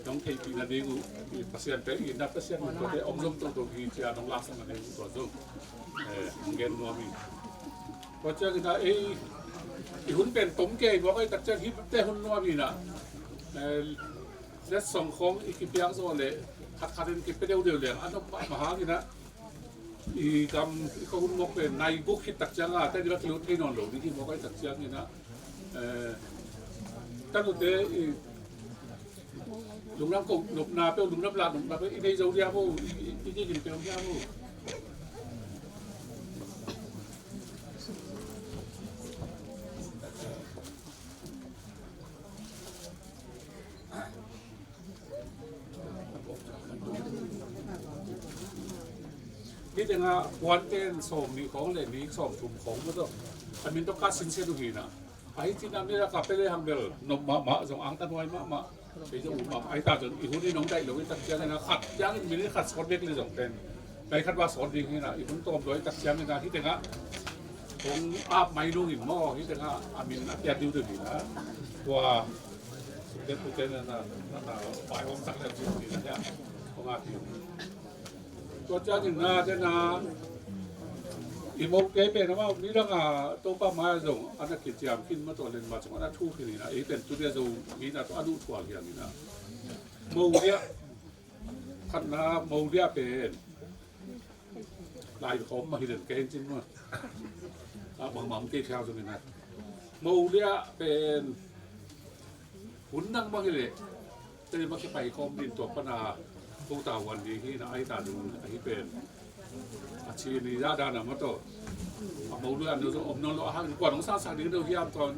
nong theihpih nading uh, i Pasian pen, i na Pasian uh, tuate hong zom toto hi cia nong laksak nading uh tua zong. Eh, hong gen nuam hi. Tua ciangin a, ei, i hun pen tom kei, buak ei tak ciang hihte hun nuam hi na. Eh, letsong khong i kipiak zaw le, khat khat in kipia deuhdeuh leng, a nop mahmah hangin a, i gam, i khuahun mawk pen nai guk khit tak ciang a, tading a kilut thei nawn lo ding hi mawk ahih tak ciangin a, eh, tanute i lungdam koh nopna peuh, lungdam lah nopna peuh i nei zo dia maw, i, i, i kigin peuh dia maw. Nidang a puanten sawm nih khawng le nih sawm thum khawng maw tawh a min tawh ka sinsiat uh hi na. Ahi cin a mi lak a pia le hang bel nop mahmah zong angtan huai mahmah. Kei zong um mahmah ahi ta zong i hun in hong daih lo i tak ciangin a khat ciangin minit khat sawt bek le zong pen. Kai khat va sawt ding hi na, i hun tawm lo i tak ciangin a hi teng ah hong ap mai lo in maw, hi teng ah a min a piat diu ding hi na. Tua Te pu te na na na na pai om tak le pu te na ya. Ko nga ti. Tua ciangin na te na i mok te pen amau nidang a Topa mai zong a na kiciam khin ma tua len ma zong a na thu khin hi na, i pen tu dia zong hi na tua a duh thual hiang hi na. Mo dia khatna mo dia pen lai khawm mah hi den kei cin mah. A bangmah kei thiau zong hi na. Mo dia pen hun nang bang hi leh tei mah kipai khawm din tua pana ko ta wan ding hi na ai ta ding ahi pen. A ci ni za dan a mah tawh a mo dia nu zong om nawn lo a hang kua nong sa sa ding deuh hiam tuan.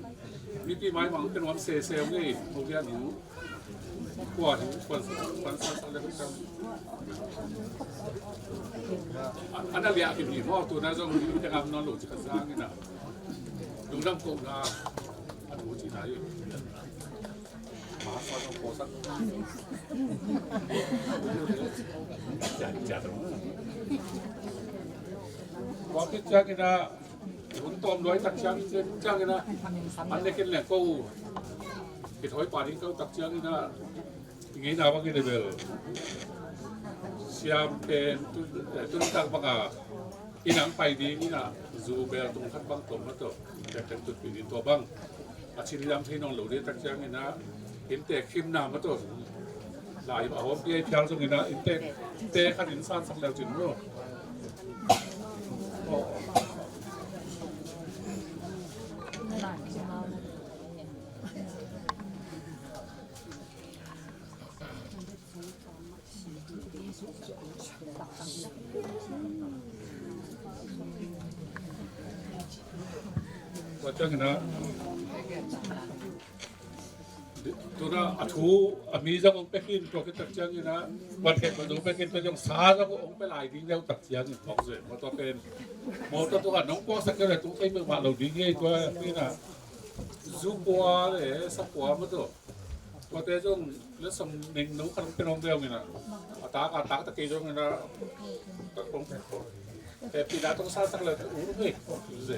Mipi mai mang pen wan se se ngei mo dia nu. Kua hi, kua, kua sa sa le kam. Ana lia ki mi mo tu na zong mi te ngam non lo ci ka sang ina. Lungdam ko na. Anu ci na i. Ma sa zong ko sa. Ja, ja. Kua ki ja ki na. Hun tawm luai tak ciang, ciangin a, an nekin leng ko, kithawi pa ding ko tak ciangin a, i ngeina bangin a bel siam pen tun, eh, tun tak banga i nang pai ding in a, zu bel tung khat bang tom na to, tek tek tut pi din to bang. A cin liam thei nawn lo ding tak ciangin a, inntek khimna mah tawh lai a hawmpi a i phial zongin a, inntek te khat in sansak leu cin maw. Tua ciangin ah, tu-in ah a thu a mi zong hong pia khin, tua khit tak ciangin ah van khen van zong hong pia khin, tua zong sa zong hong pia lai ding deuh tak ciangin phawk zen. Mawtaw pen, mawtaw tua nong puaksak kei leh tung thei peuhmah lo ding hi. Tua in ah zu kua le sa kua mawtaw, tuate zong letsong neng no khat hong pia nuam deuh in ah, a tak a tak tak kei zong in ah, tak hong pia. Te pina tong sa tak le u nge. Ze.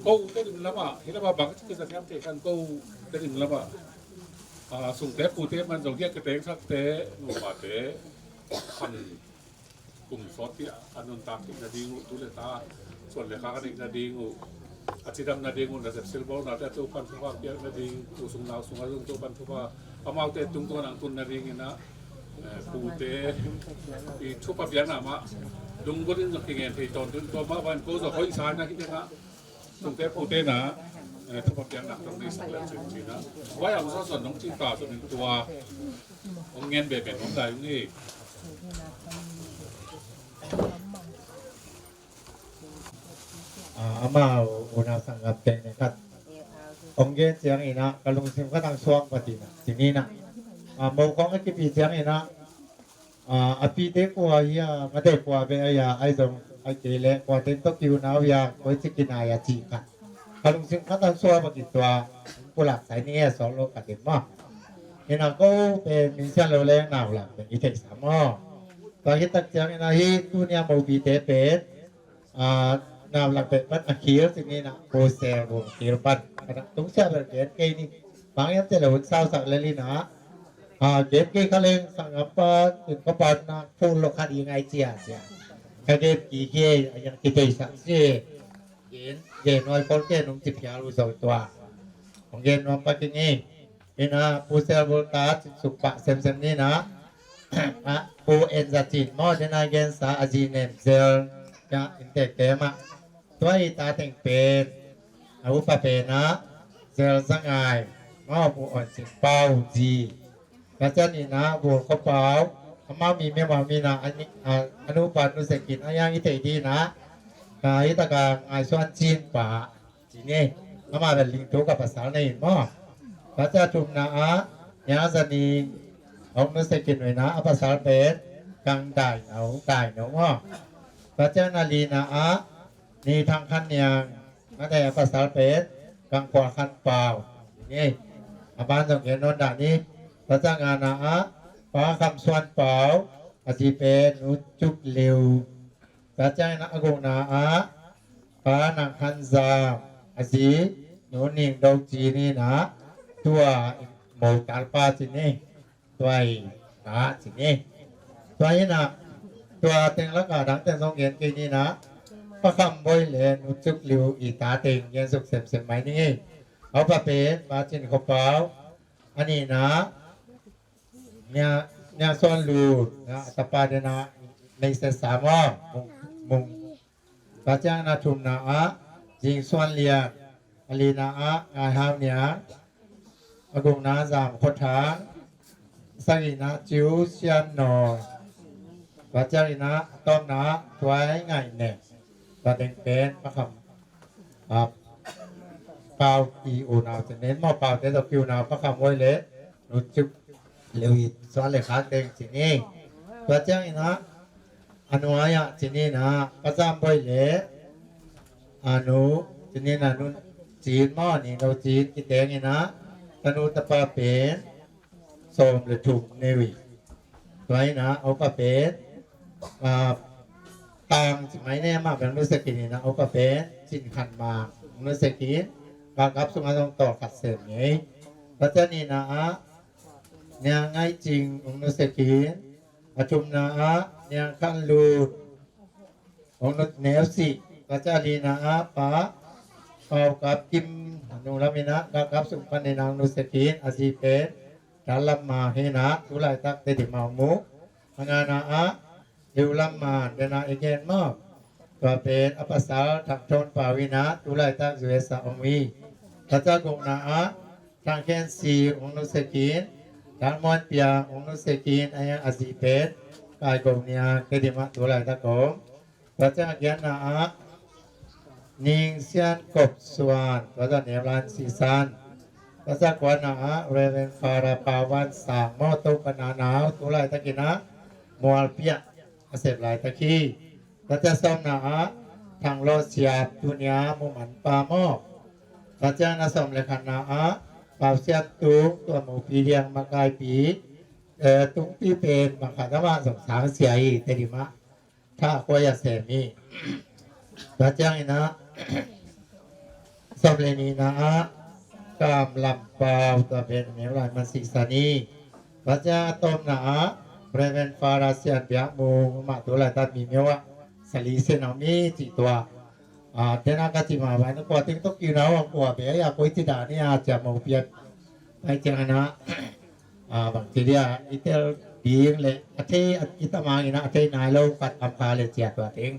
Ko te dim lama, hi lama bang ki sa thiam te kan ko te dim lama. A, sungte pute man zong hiak ke teng sakte, nupate, kan kum sawt pi a nuntak kik nading uh, tu le ta, suan le khak a neih nading uh, a cidam nading uh, nasep silbawnate a Topan thupha piak nading, u sung nau sung a zong Topan thupha, amaute tungtawn ang tun nading in ah, eh, pute i thupha piakna mah, lungbutin zong kingen thei tawntung tua mah van ko zong hoih sa na hi ding ah, sungte pute na, eh, thupha piakna tong nei sak le cin cin ah. Vai ang sa son nong cin ta son in tua, hong ngen bebe nong dai ung hi. Ah, amau unau sanggam teng ne khat hong gen ciangin ah, ka lungsim khat ang suang patina. Cini na. Ah, mo kong a kipi ciangin ah, ah, a pite kua hi a, mate kua be a hi a, ai zong, ai kei le, kua teng to kiu nau hi a, koi ci kinai a ci khat. Ka lungsim khat ang suang pakitua, pulak sai ni e solo ka den ma. Ina ko pen min sian lo leng nau lam pen i theih sa maw. Tua hi tak ciangin ah hi tuni a mopite pen, ah, nau lam pen pan a khil cini na ko sel bo khil pan. Ka tung sia bel gen kei ni. Bang yam te lo hun sau sak le li na. Ah, gen kei kha leng sanggam pan, tun ko pan na phul lo khat i ngai cia cia. Ka gen ki kei, a yang ki tei sak si. Gen, gen nuai kol ke nung ci phial uh zo tua. Hong gen nuam pa ki ngei. Ina Pu Sel Bul ta suk pah semsem ni na. A, Pu En Za Cin maw, dena gen sa a zi nem zel. Ya, in tek te mah. Tua i ta teng pen. A upa pen a. Zel Za Ngai. Maw Pu On Cin Pau zi. Ka cian ina Bul Ko Pau. Amau mi mi amau mi na a ni, a, a nupa Nu Sekin a yang i tei di na. Ka i taka Ngai Suan Cin pa. Cini, amah bel ling tu ka pasal na in maw. Tua ciang thumna ah, Niang Za Ning, hong Nu Sekin uh in ah, a pasal pen, Kang Dai No, Dai No maw. Tua ciang na lina ah, Ni Thang Khan Niang, na dai a pasal pen, Kang Kual Khan Pau. Cini, a ban zong gen nawn dah ni. Tua ciang ngana ah, Pa Kham Suan Pau, a zi pen, Nu Cuk Liu. Tua ciangin a gukna ah, Pa Nang Khan Zam, a zi, Nu Ning Do Ci ni na, tua mo talpa cini, tua i ta cini. Tua hi na, tua teng laka dang teng zong gen kei ni na, Pa Kham Boi le Nu Cuk Liu i ta teng gen suk semsem mai ni ngei. Au pa pen, Pa Cin Kho Pau, a ni na, Nia, Nia Suan Lut, na, a tapa dena, Nei Se Sa maw, Mung, Mung. Tua ciang na thumna ah, Zing Suan Lian, a lina ah, Ngai Hau Niang, a gukna Zam Kho Thang, sagihna Ciu Sian Naw, tua ciang ina, a tawpna, Tuai Ngai Ne, tua teng pen, Pa Kham, ah, Pau i unau, cin nen maw, Pau te tawh ki unau, Pa Kham Boi le, Nu Cuk Liu i suan le khak teng cini. Tua ciang ina, a nuai ah cini na, Pa Zam Boi le, a nu, cini na Nu Cin maw, Ni No Cin, ki teng ina, tanu tapa pen, sawm le thum nei uh hi. Tua ina, a upa pen, ah, tang ci mai ne mah bel Nu Sekin ina, a upa pen, Cin Khan Mang, Nu Sekin, galkap sungah zong tawl khat sem ngei. Tua ciang nina ah, Niang Ngai Cing, Nu Sekin, a thumna ah, Niang Khan Lut, Ong Nu Neu Sih, tua ciang a lina ah Pa Pau Kap Kim, a nung lam ina, galkap sung pan ina Nu Sekin, a zi pen, Dal Lam Ma hi na, tu laitak Tedim ah mu, a ngana ah, Liu Lam Man, dena i gen maw. Tua pen a pasal Thang Thon Pau in ah tu laitak U S A om hi. Tua ciang gukna ah Thang Khen Si hong nusia khin, Thang Muan Piang hong nusia khin, a hiang a zi pen Kai Go Niang, Tedim ah tu laitak om. Tua ciang a giatna ah Ning Sian Kop Suan, tua tawh Neulan Sisan. Tua ciang kuana ah Reverend Father Pau Van Sang, maw, Topa na nau, tu laitakin ah Mualpi ah a sep laitak hi. Tua ciang sawmna ah Thang Law Siap, tuni a Mumanpa, maw. Tua ciang na sawm le khatna ah Pau Sian Tung, tua Mopi Liang makaipi, eh, Tungpi pen bang khat amah zong sang sia hi, Tedim ah tha khuai a sem hi. Tua ciangin ah sawm le nihna ah Kam Lam Pau, tua pen Myo Lai Man Sih San hi. Tua ciang a tawpna ah Reverend Father Sian Biak Mung, amah tu laitak Mimyo ah Sali Sen om hi, cih tua. Ah, tena ka ci mah bang, kua teng tawh kiu na, kua be a, koi ci dan hi a, cia Mopi ah pai ciangin ah, ah, bang ci dia, i tel ding le a thei, i tamang in ah a thei nai lo khat om kha le cia tua teng,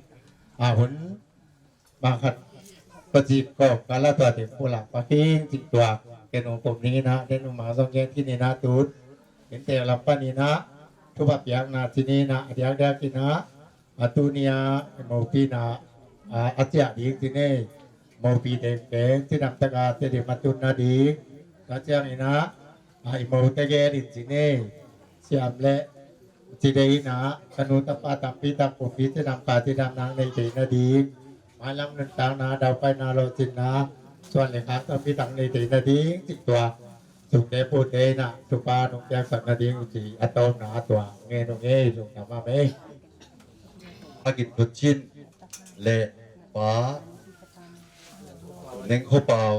ah, hun bang khat pacip kawm kal a tua teng pulak pak ing, cih tua. Ken ong pom ning in ah, den ong mang zong gen khin in ah, tun inntek lam panin ah thupha piakna ci ni in ah, a diakdiakin ah, a tuni a Mopi in ah, a, a ciah ding ci ni. Mopi teng teng cidam taka Tedim a tun nading. Tua ciangin ah, a, i mote gen in ci ni. Siam le ci dei in ah, ka nu tapa tampi tak pumpi cidam ka cidam nang nei dei nading. Mailam nuntakna, daupaina, lawhcinna, suan le khak tampi tak nei dei nading, cih tua. Sungte pute in ah thupha nong piaksak nading uh ci, a tawpna ah tua ngen uh ngei, lungdam mahmah ei. A gin Thu Cin le Pa Neng Kho Pau,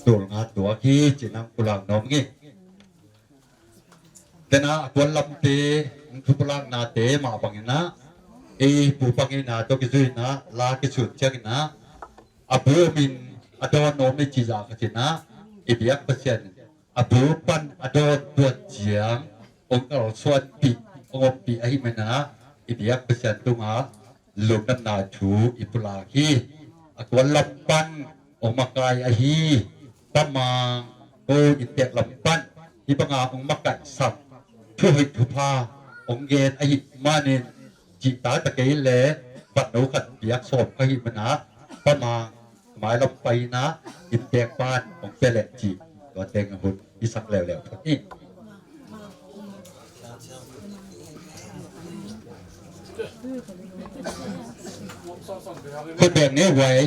tul nga tuak hi, ci nang pulak nuam ngei. Tena a tuan lamte, thupulaknate mah bangin ah, ei pu pangina tawh kizui in ah, la kisun ciangin ah, a bu om in a dawn nuam i cih zah khat in ah, i biak Pasian in a bu pan a dawn tuan ciang hong kalsuanpih, hong ompih ahih manin ah, i biak Pasian tungah lungdamna thu i pulak hi. A tuan lam pan hong makai ahi Pa Mang, ko inntek lam pan hih banga hong makaihsak, thuhoih thupha hong gen ahih manin, cihtak ta kei leh vatno khat piak sawm ka hih manin, Pa Mang, mailam pai in ah inntek pan hong pia leh cih, tua teng hun i sak leuleu phot hi. Khut beng ni huai.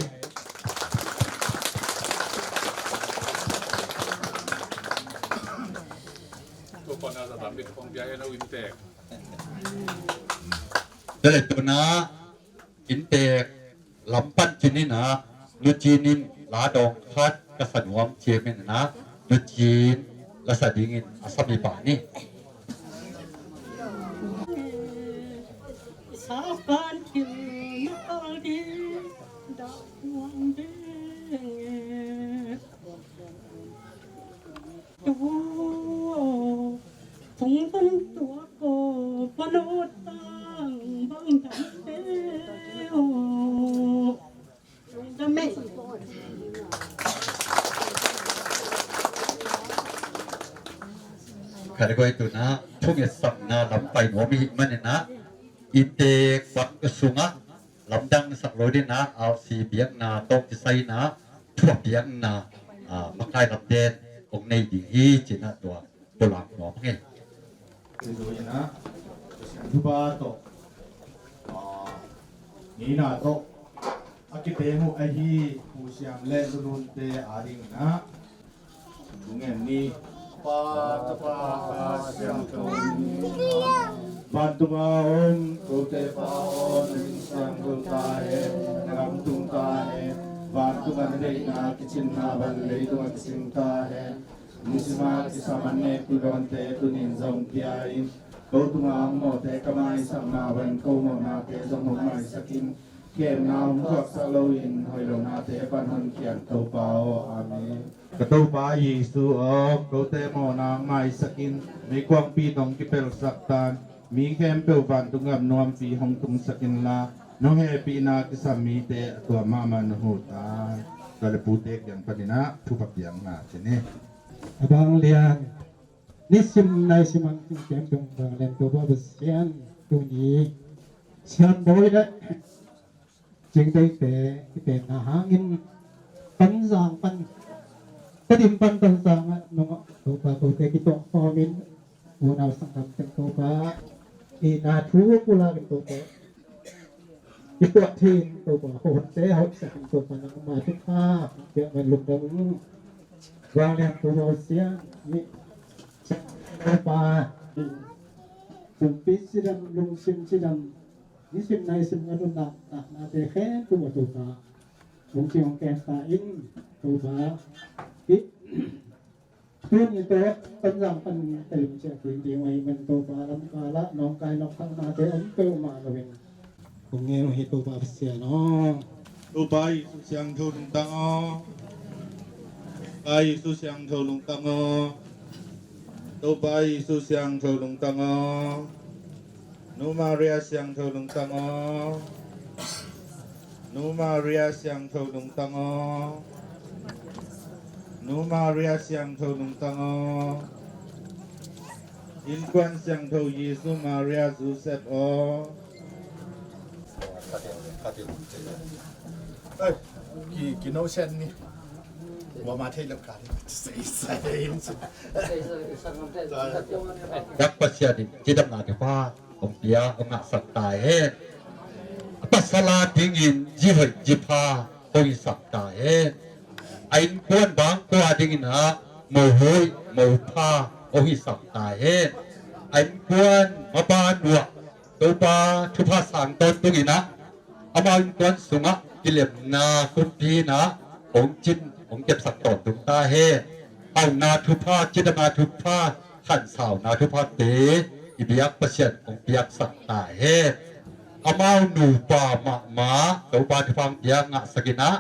Tua le tuna inntek lam pan cin in ah, Nu Cin in la dawng khat ka sa nuam, ci hi manin ah, Nu Cin la sa dingin a sa mi pah ni. Khat le kua, tuna thungetsakna lam pai nuam i hih manin ah, inntek bang ka sungah lamdang sak lo dingin ah, R C biakna tawh kisai in ah, thu a piakna, ah, makai lamden hong nei ding hi, ci-in ah tua pulak nuam hi. Tua in ah, Pasian thupha tawh, ah, ngeina tawh a kipem uh ahi Pu Siam le Nu Lunte adingin ah, Lungdam ni. Pa, Tapa, Kha Siangtho min. Vantunga om kote Pa aw, na min siangtho ta hen, na gam tung ta hen. Vantungah na deihna kicin mah bang leitungah kicing ta hen. Nisim a kisam an nek pi dawnte tuni-in zong pia in. Ko tungah hong mawhte ka maisak mah bang ko mawhnate zong hong maisak in. Khemna hong thuaksak loin hoih lohnate pan hong khian, Topa aw. Amen. Ka Topa Jesu aw, kote mawhna hong maisak in, meikuangpi tawh hong kipelsak ta in. Mi khempeuh vantung gam nuampi hong tungsak inla, nong hehpihna kisam mite a tua mahmah na hu ta. Tua le pute kiang paninah thupha piang na ci ni. A bang lian nisim naisim ang king kem tung bang lian tua ba sian tuni sian boi le Cingteite i penna hangin Tonzang pan, Tedim pan Tonzang ah nungah Topa kote kituah khawmin unau sanggam teng Topa i na thu pulakin Topa kituah thei-in Topa hohonte hoihsakin Topa nangma thupha piak ngan lungdam. Vanglian Topa siang ni Topa kumpi cidam lungsim cidam nisim naisim a nunnak naknate khempeuh a Topa hong cing hong kem ta in Topa. Tuni tawh Tonzang pan Tedim ciah kik ding uh ahih man Topa lamkal ah nawngkai nawkkhaknate om peuhmah loin kong ngen uh hi Topa Pasian aw. Topa Jesu siangtho lungtang aw. Topa Jesu siangtho lungtang aw. Topa Jesu siangtho lungtang aw. Nu Maria siangtho lungtang aw. Nu Maria siangtho lungtang aw. Nu Maria siangtho lungtang aw. Innkuan siangtho Jesu Maria Joseph aw. Oi, ki, ki no sen ni. Wa ma thei lo ka ni. Sei, sei, sei. Yak Pasian in cidamna thupha hong pia hong ngahsak ta hen. A pasal a dingin zi hoih zi pha hong hisak ta hen. A innkuan bang tua dingin ah mohoih mopha hong hisak ta hen. A innkuan maban uah Topa thupha sang tawntung in ah amau innkuan sungah kilemna kumpi in ah hong cin hong kepsak tawntung ta hen. Hauhna thupha, cidamna thupha, khansauna thuphate i biak Pasian hong piaksak ta hen. Amau nupa mahmah Topa thupha hong piak ngahsak in ah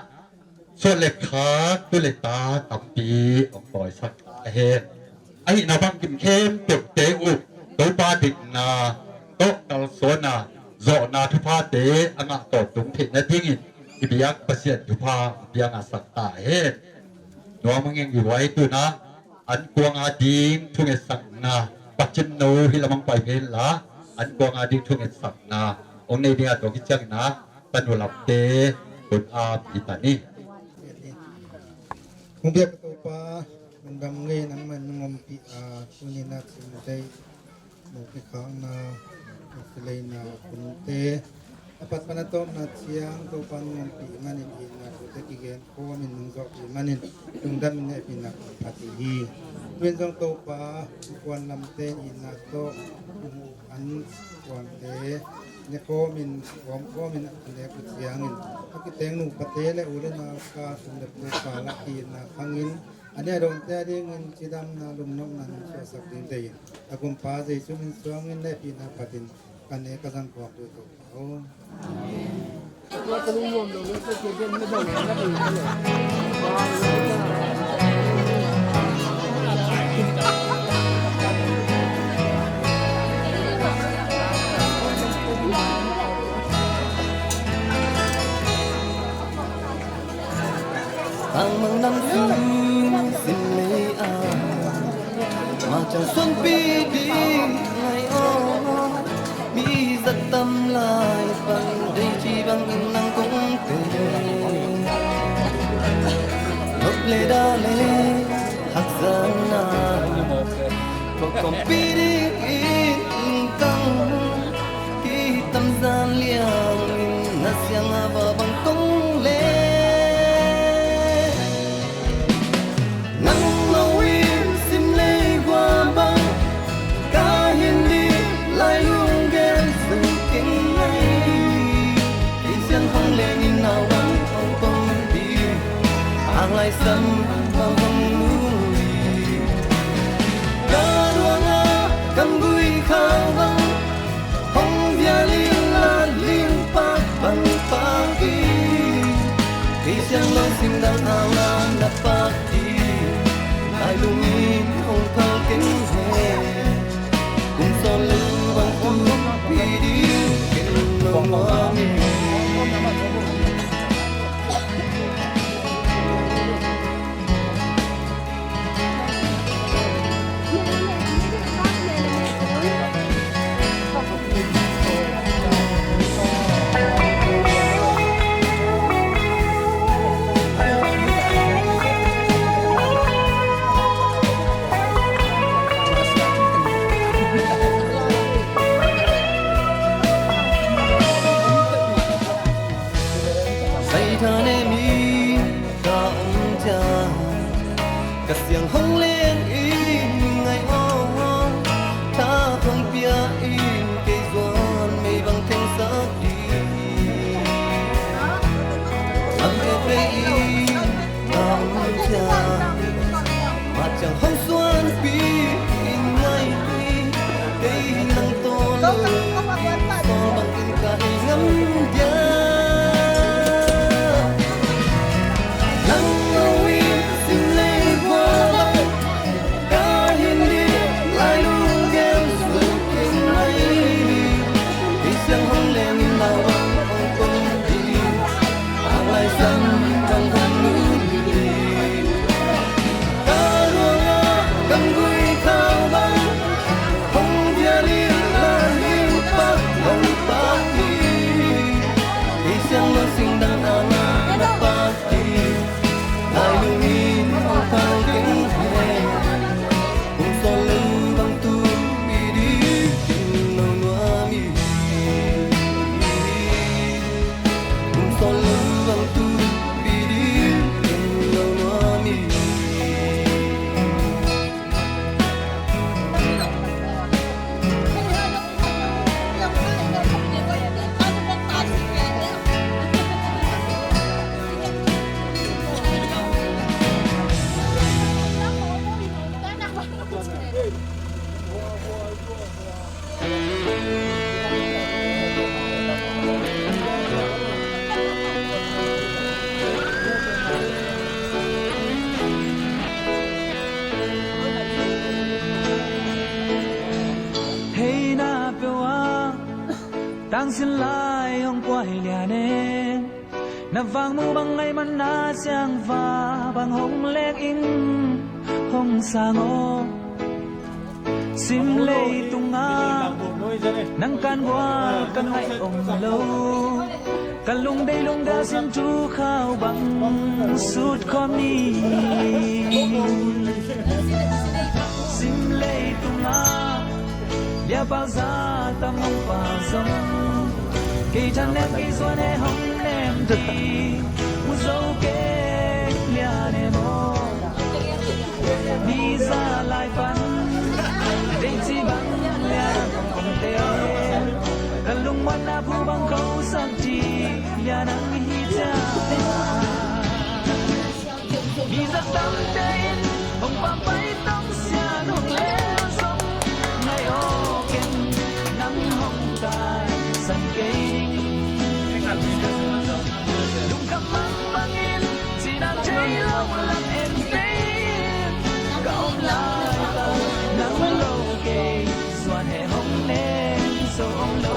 suan le khak tu le ta tampi hong tawisak ta hen. Ahihna bangkim khempeuhte uh Topa dikna tawh kalsuanna zawhna thuphate a ngah tawntung theih nadingin i biak Pasian thupha hong piak ngahsak ta hen. Nuam a ngeng i huai tuna an kuang a ding thungetsakna pacin no hi lamang pai hen la an kuang a ding thungetsakna hong nei ding a tawh kiciangin ah tanu lamte hun a pi ta ni. Hong biak Topa, lungdam ngei nangman nung ompih a tuni na cingtei mu kikhakna, sileina kunte a pat pan a tawpna ciang Topa nung ompih manin itna tute kigen khawmin nung zawhpih manin lungdam in hehpihna kong phat hi. Tuin zong Topa kuan lamte itna tawh an kuante ne khawmin gawm khawmin a nek uh ciangin a kiteng nupate le u le nau ka sum le pu ka la itna khangin a nia dawnte a dingin cidamna lungnopna nong suahsak ding deihin a kumpa Jesu min suangin hehpihna phatin ka ne ka zang khawm duh Topa aw. Tangmang nam sung sin lei a ma cang suanpi ding lai aw. Mi zat tam lai pan dei ci bang in nang kong pe. Nop le da le hak zan na kong kong pi ding in tang. Kitamzan liangin na siang a va bang kong le. Nang lo in sim lei gua bang ka hin dih lai lunggen sung king ngai. Kei siang hong leng in nau bang hong kong dih ang lai sam bang hong lui. Ka ruangah kam gui khau bang hong vial in la ling pak bang pak in. Kei siang lo sim dang a la na pak in. Lai lung in hong kal keng he. Kum sawn lu bang kum Hei na peuh ah tangsin lai hong kuai lian e. Na vang mu bang ngaih man na siangva bang hong lek in hong sang aw. Sim leitungah nang kan gual ka ngaih om lo. Ka lungdei lungdam sin thu khau bang sut khawm ni. Sim leitungah liapau za tam hong pa zong kei than nem kei zuan e hong nem ding mu zo kei lian e maw. Mi za lai pan dei ci bang lian om te. Ka lungmuanna phu bang ko sak ci lian ang hi cia. Mi za tamte in hong pampai tong sian hong leu zong ngai aw ken nang hong taisan kei. Lungkham mang bangin cinam thei lo lam en tein ka om lai ta nang lo kei suan he hong nen so om lo.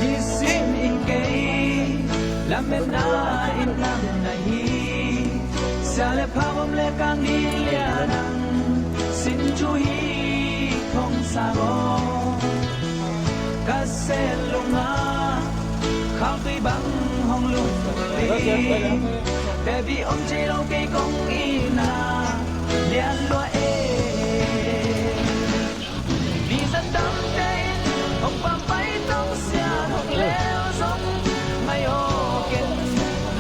Nisim in kei lametna in nang na hi. Sia le phak om le kang ni lian ang sin thu hi thong sang aw. Ka sel lungah khangtui bang hong lungtui. Tepi om thei lo kei kong ina lian lua e. Mi za tamte in hong pampai tong sian hong leu zong ngai aw ken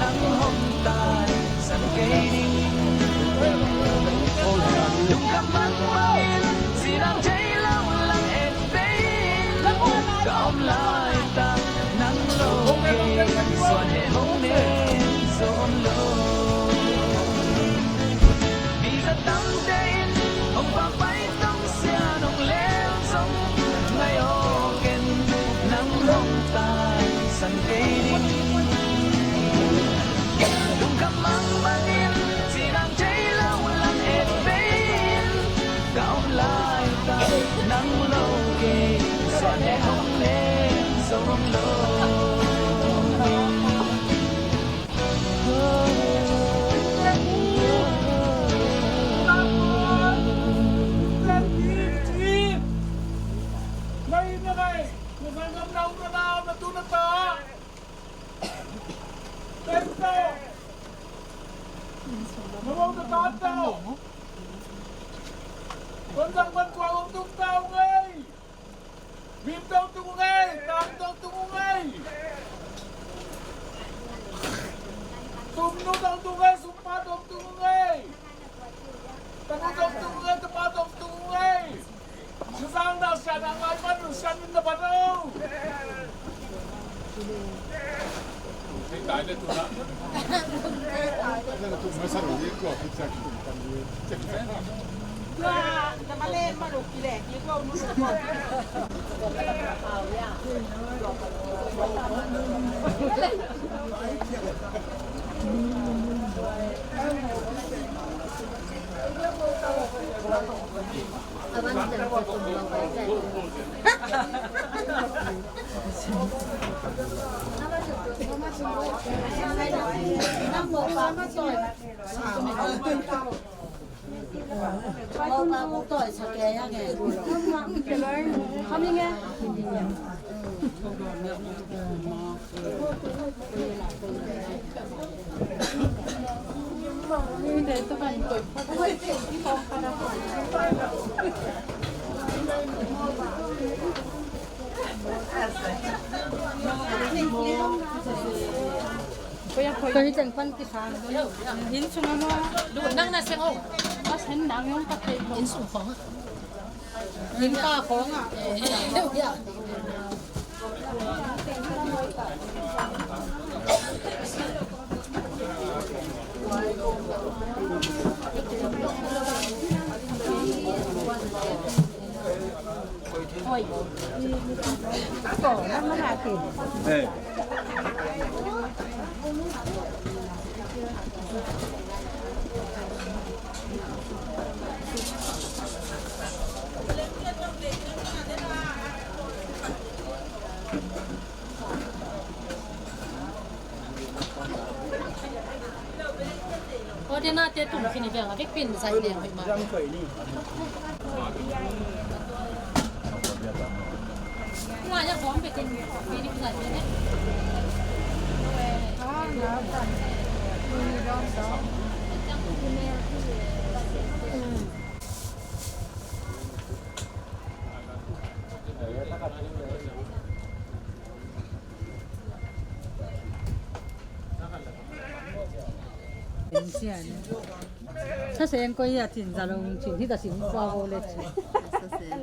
nang hong taisan kei ding. Lungkham mang bangin cinam thei lo lam en tein ka om lai ta nang lo kei suan he hong nen zong lo. Mi za tamte in hong pampai tong sian hong leu zong ngai aw ken nang hong taisan kei ding. Lungkham mang bangin cinam thei lo lam en tein ka om lai ta nang lo kei suan he hong nen zong lo. Mim tawh tung ung ei, tang tawh tung ung ei, tumnu tawh tung ung ei, sumpa tawh tung ung ei, tanu tawh tung ung ei, tapa tawh tung ung ei. Nusang na sian ang lai man nusian in na pano. Koi teng pan kisang. Inn sung a maw? Lut nang na seng o. Bas hen nang yong ka thei. Inn sung khong a. Inn ka khong a. Aw, dena te tum khin i veng a vek pin zai leng hoih ma. Nga ya bom pe tin, pe ni zai leng. Sa seng koi a cin za lo cin hi ta sing kua ho le cin.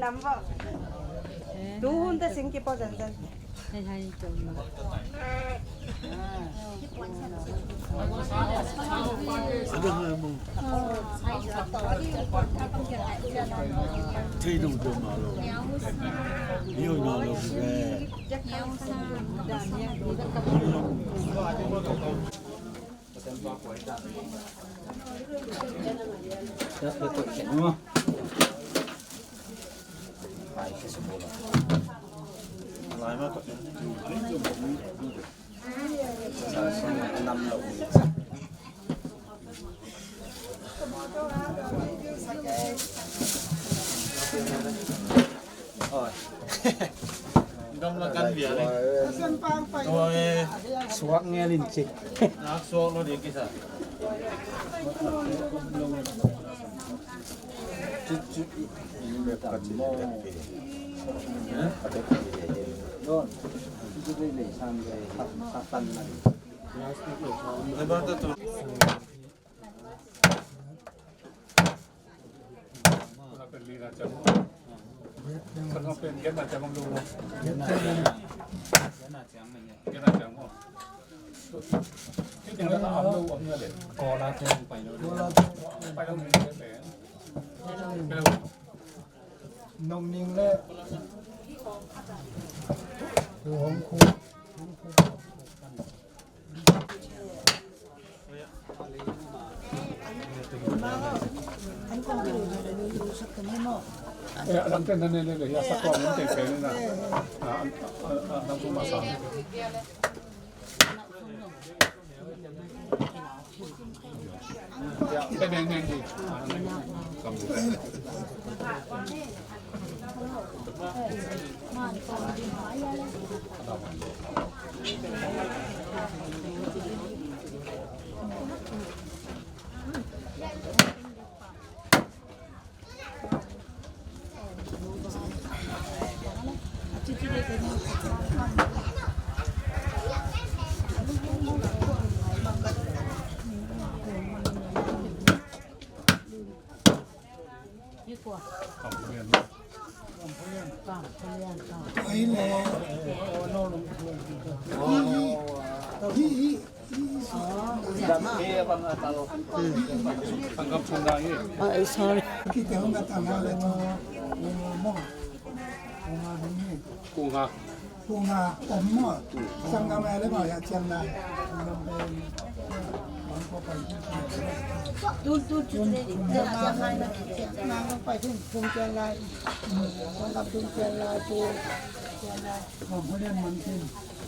Nam bo. Tu hun ta sing ki po zan zan. Hai hai. Suak ngelin cik. Nongning le Hu Hong Khu. Ai, sorry. Kung ha. Kung ha, om maw. Sanggam a le maw ya ciang lai. Tun, tun, tun, tun. Sanggam pai tun, tun ciang lai. Sanggam tun ciang lai, tun ciang lai. Maw, hu lian man kin.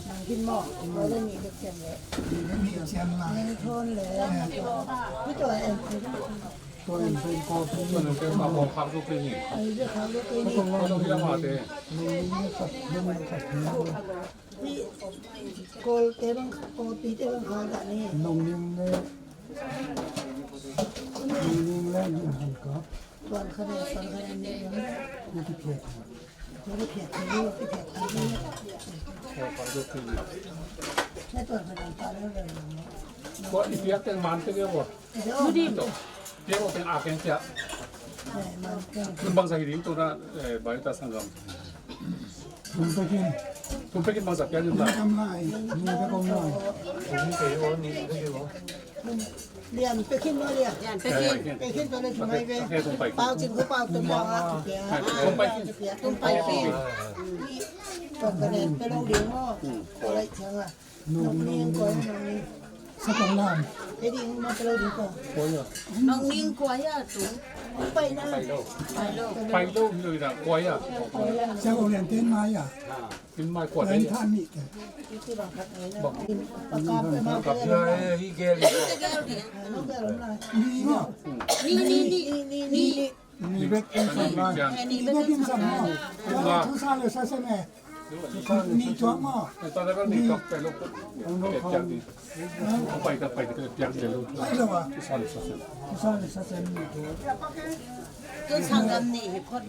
Man kin maw. Maw le ni le ciang le. Ni le ni ciang lai. Ni thon le. Ni to en. Tua in pen kawlpi. Tua in pen kawlpi khak tuk kei ni. Ai, khak tuk kei ni. Kawlpi lam ate. Hi, kawlte bang, kawlpite bang khak dah ni. Nongning le, nongning le gin han kap. Tuan kha ne, tuan kha ne ni. Ni ki phiat. Ni ki phiat, ni ki phiat, ni ki phiat. Tua i piak teng man teng e ua. Tua piak teng a keng cia. Tun bangzah hi ding tuna, eh, Baita sanggam. Tum pekin. Tum pekin bangzah piak ding la. Kam lai, tum pekin lai. Lian pekin lo lian. Lian pekin. Pekin tua le tum mai ve. Pau cin ko pau tum bang a. Tum pekin. Tum pekin. Tua ka lian pe lo ding mo. Ko lai ciang a. Nong ning kua ya, nong ning. Sa kong lam. Jadi ma pelo di ko. Kua ya. Nong ning kua ya tu. Pai na. Pai lo. Pai lo. Pai lo hi lo ina kua ya. Sa kong lian ten mai ya. Ten mai kua ya. Lian tan ni te. Bang. Bang. Bang. Bang. Bang. Bang. Bang. Ni, ni, ni, ni, ni. Ni bek in sam lai. Ni bek in sam lai. Tua thu sa le sa sem e. Ni tuak maw. Ni. Pai lo a. Thu sa le sa sem ni tuak. Tun sanggam ni hi phot.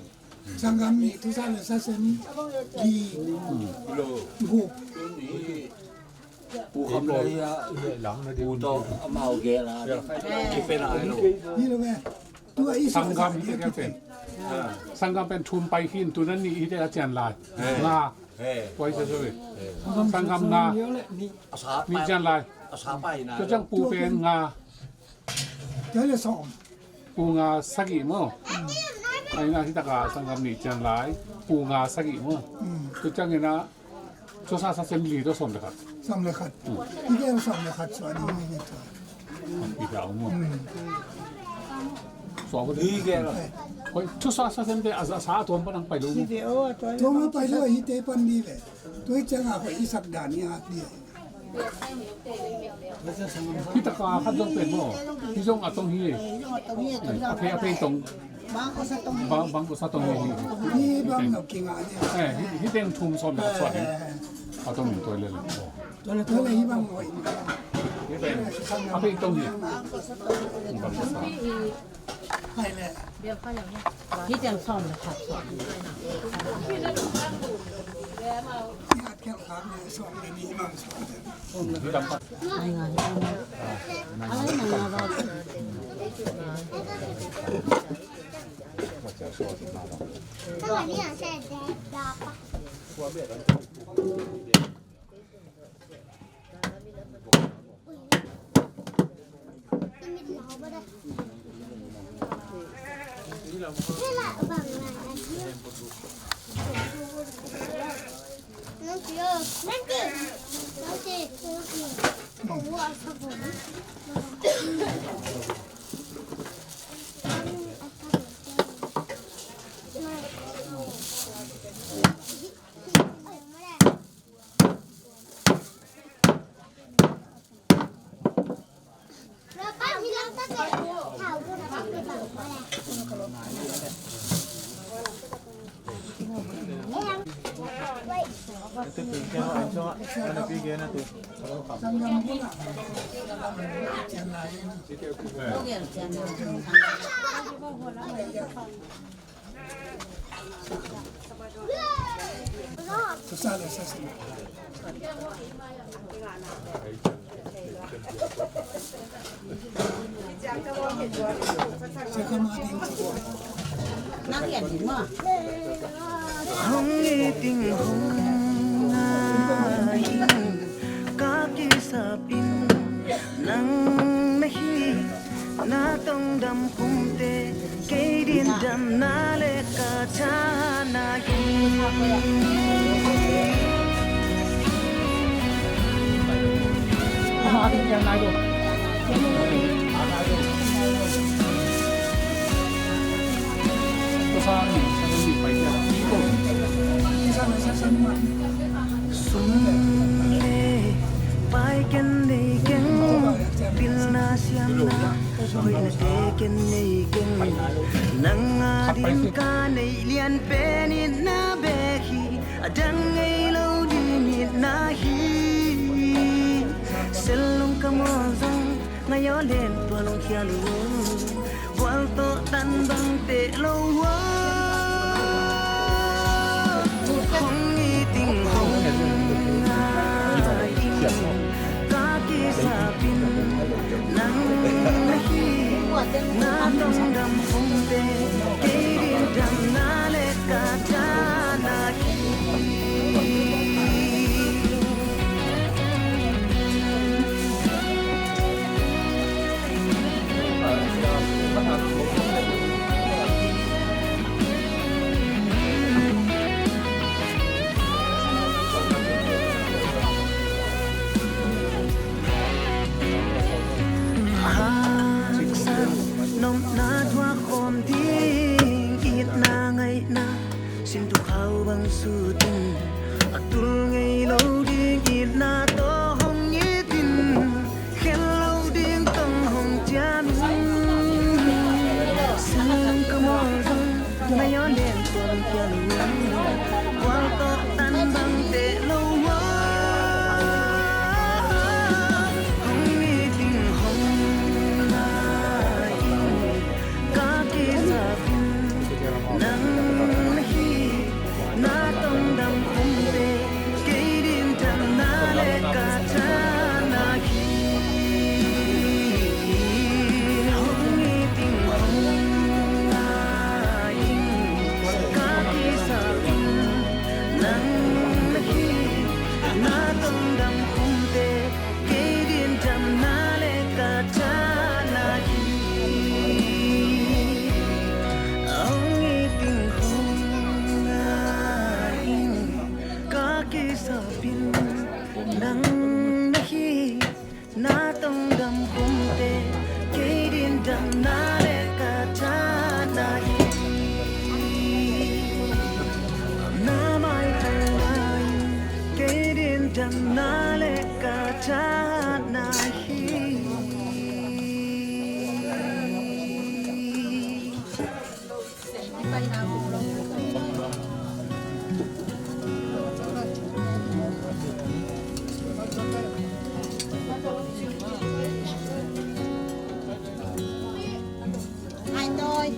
Sanggam ni thu sa le sa sem ni. Guk. Pu kham le ya. Pu to amau ge la. Ki pe na ai lo. Ni lo me. Tua i sa sanggam hi te ka pen. Sanggam pen thum pai khin tu nan ni hi te a cian lai. Nga. Koi sa so. Sanggam nga. Ni cian lai. Tua ciang pu pen nga. Tua le som. Pu nga sagih maw. Ai nga hi taka sanggam ni cian lai. Pu nga sagih maw. Tua ciang ina. Thusa sa sem li tawh sawm le khat. Sawm le khat. Hi gen sawm le khat suah ding hi gen tua. Pi ta um. Suah ko hi gen. Hoi, thusa sa sem te a sa tuam pan ang pai lo. Tuam ang pai lo hi te pan ni le. Tua hi ciang a hoi i sak dan ni a ni. Hi taka khat zong pen maw. Hi zong a tong hi. A phei a phei tong. Bang ko sa tong hi. Bang ko sa tong hi. Hi bang no kinga ni. Eh, hi, hi teng thum sawm le khat suah hi. A tong hi toi le le. Toi le toi le hi bang no. Hi teng. A phei tong hi. Bang ko sa. Hi teng sawm le khat suah hi. Hong i ting hong ngai ka kisap in nang na hi na tong dam khum te kei din dam na le ka cha na hi. Sum le pai ken nei keng, pilna siamna hoihna te ken nei keng. Nang a ding ka neih lian pen itna bek hi, a dang ngei lo ding itna hi. Sel lung ka mual zong ngai aw len tua lungkhia lo. Bual tawh tan bang teh lo uh. Hong i ting hong ngai in Na tongdam khumte kei dindamna le ka tana hi. Haksat nopna thuak khawm ding itna ngaihna, sintukhau bang sut in a tul ngei lo ding itna tawh hong it in, khel lo ding tawh hong ciam in. Sangkam aw zong na yawn den tuan kia lo, kual tawh tan bang teh lo a, hong it ding hong ngai in, ka kisap in nang na hi. Na tongdam khumte kei dindamna le ka tana hi. Hong it ding hong ngai in, ka kisap in nang na hi. Na tongdam khumte kei dindamna le ka tana hi. Hong it ding hong ngai in, ka kisap in nang na hi. Na tongdam khumte kei dindamna le ka tana hi. Na mai tana hi, kei dindamna le ka tana hi. Ai tôi.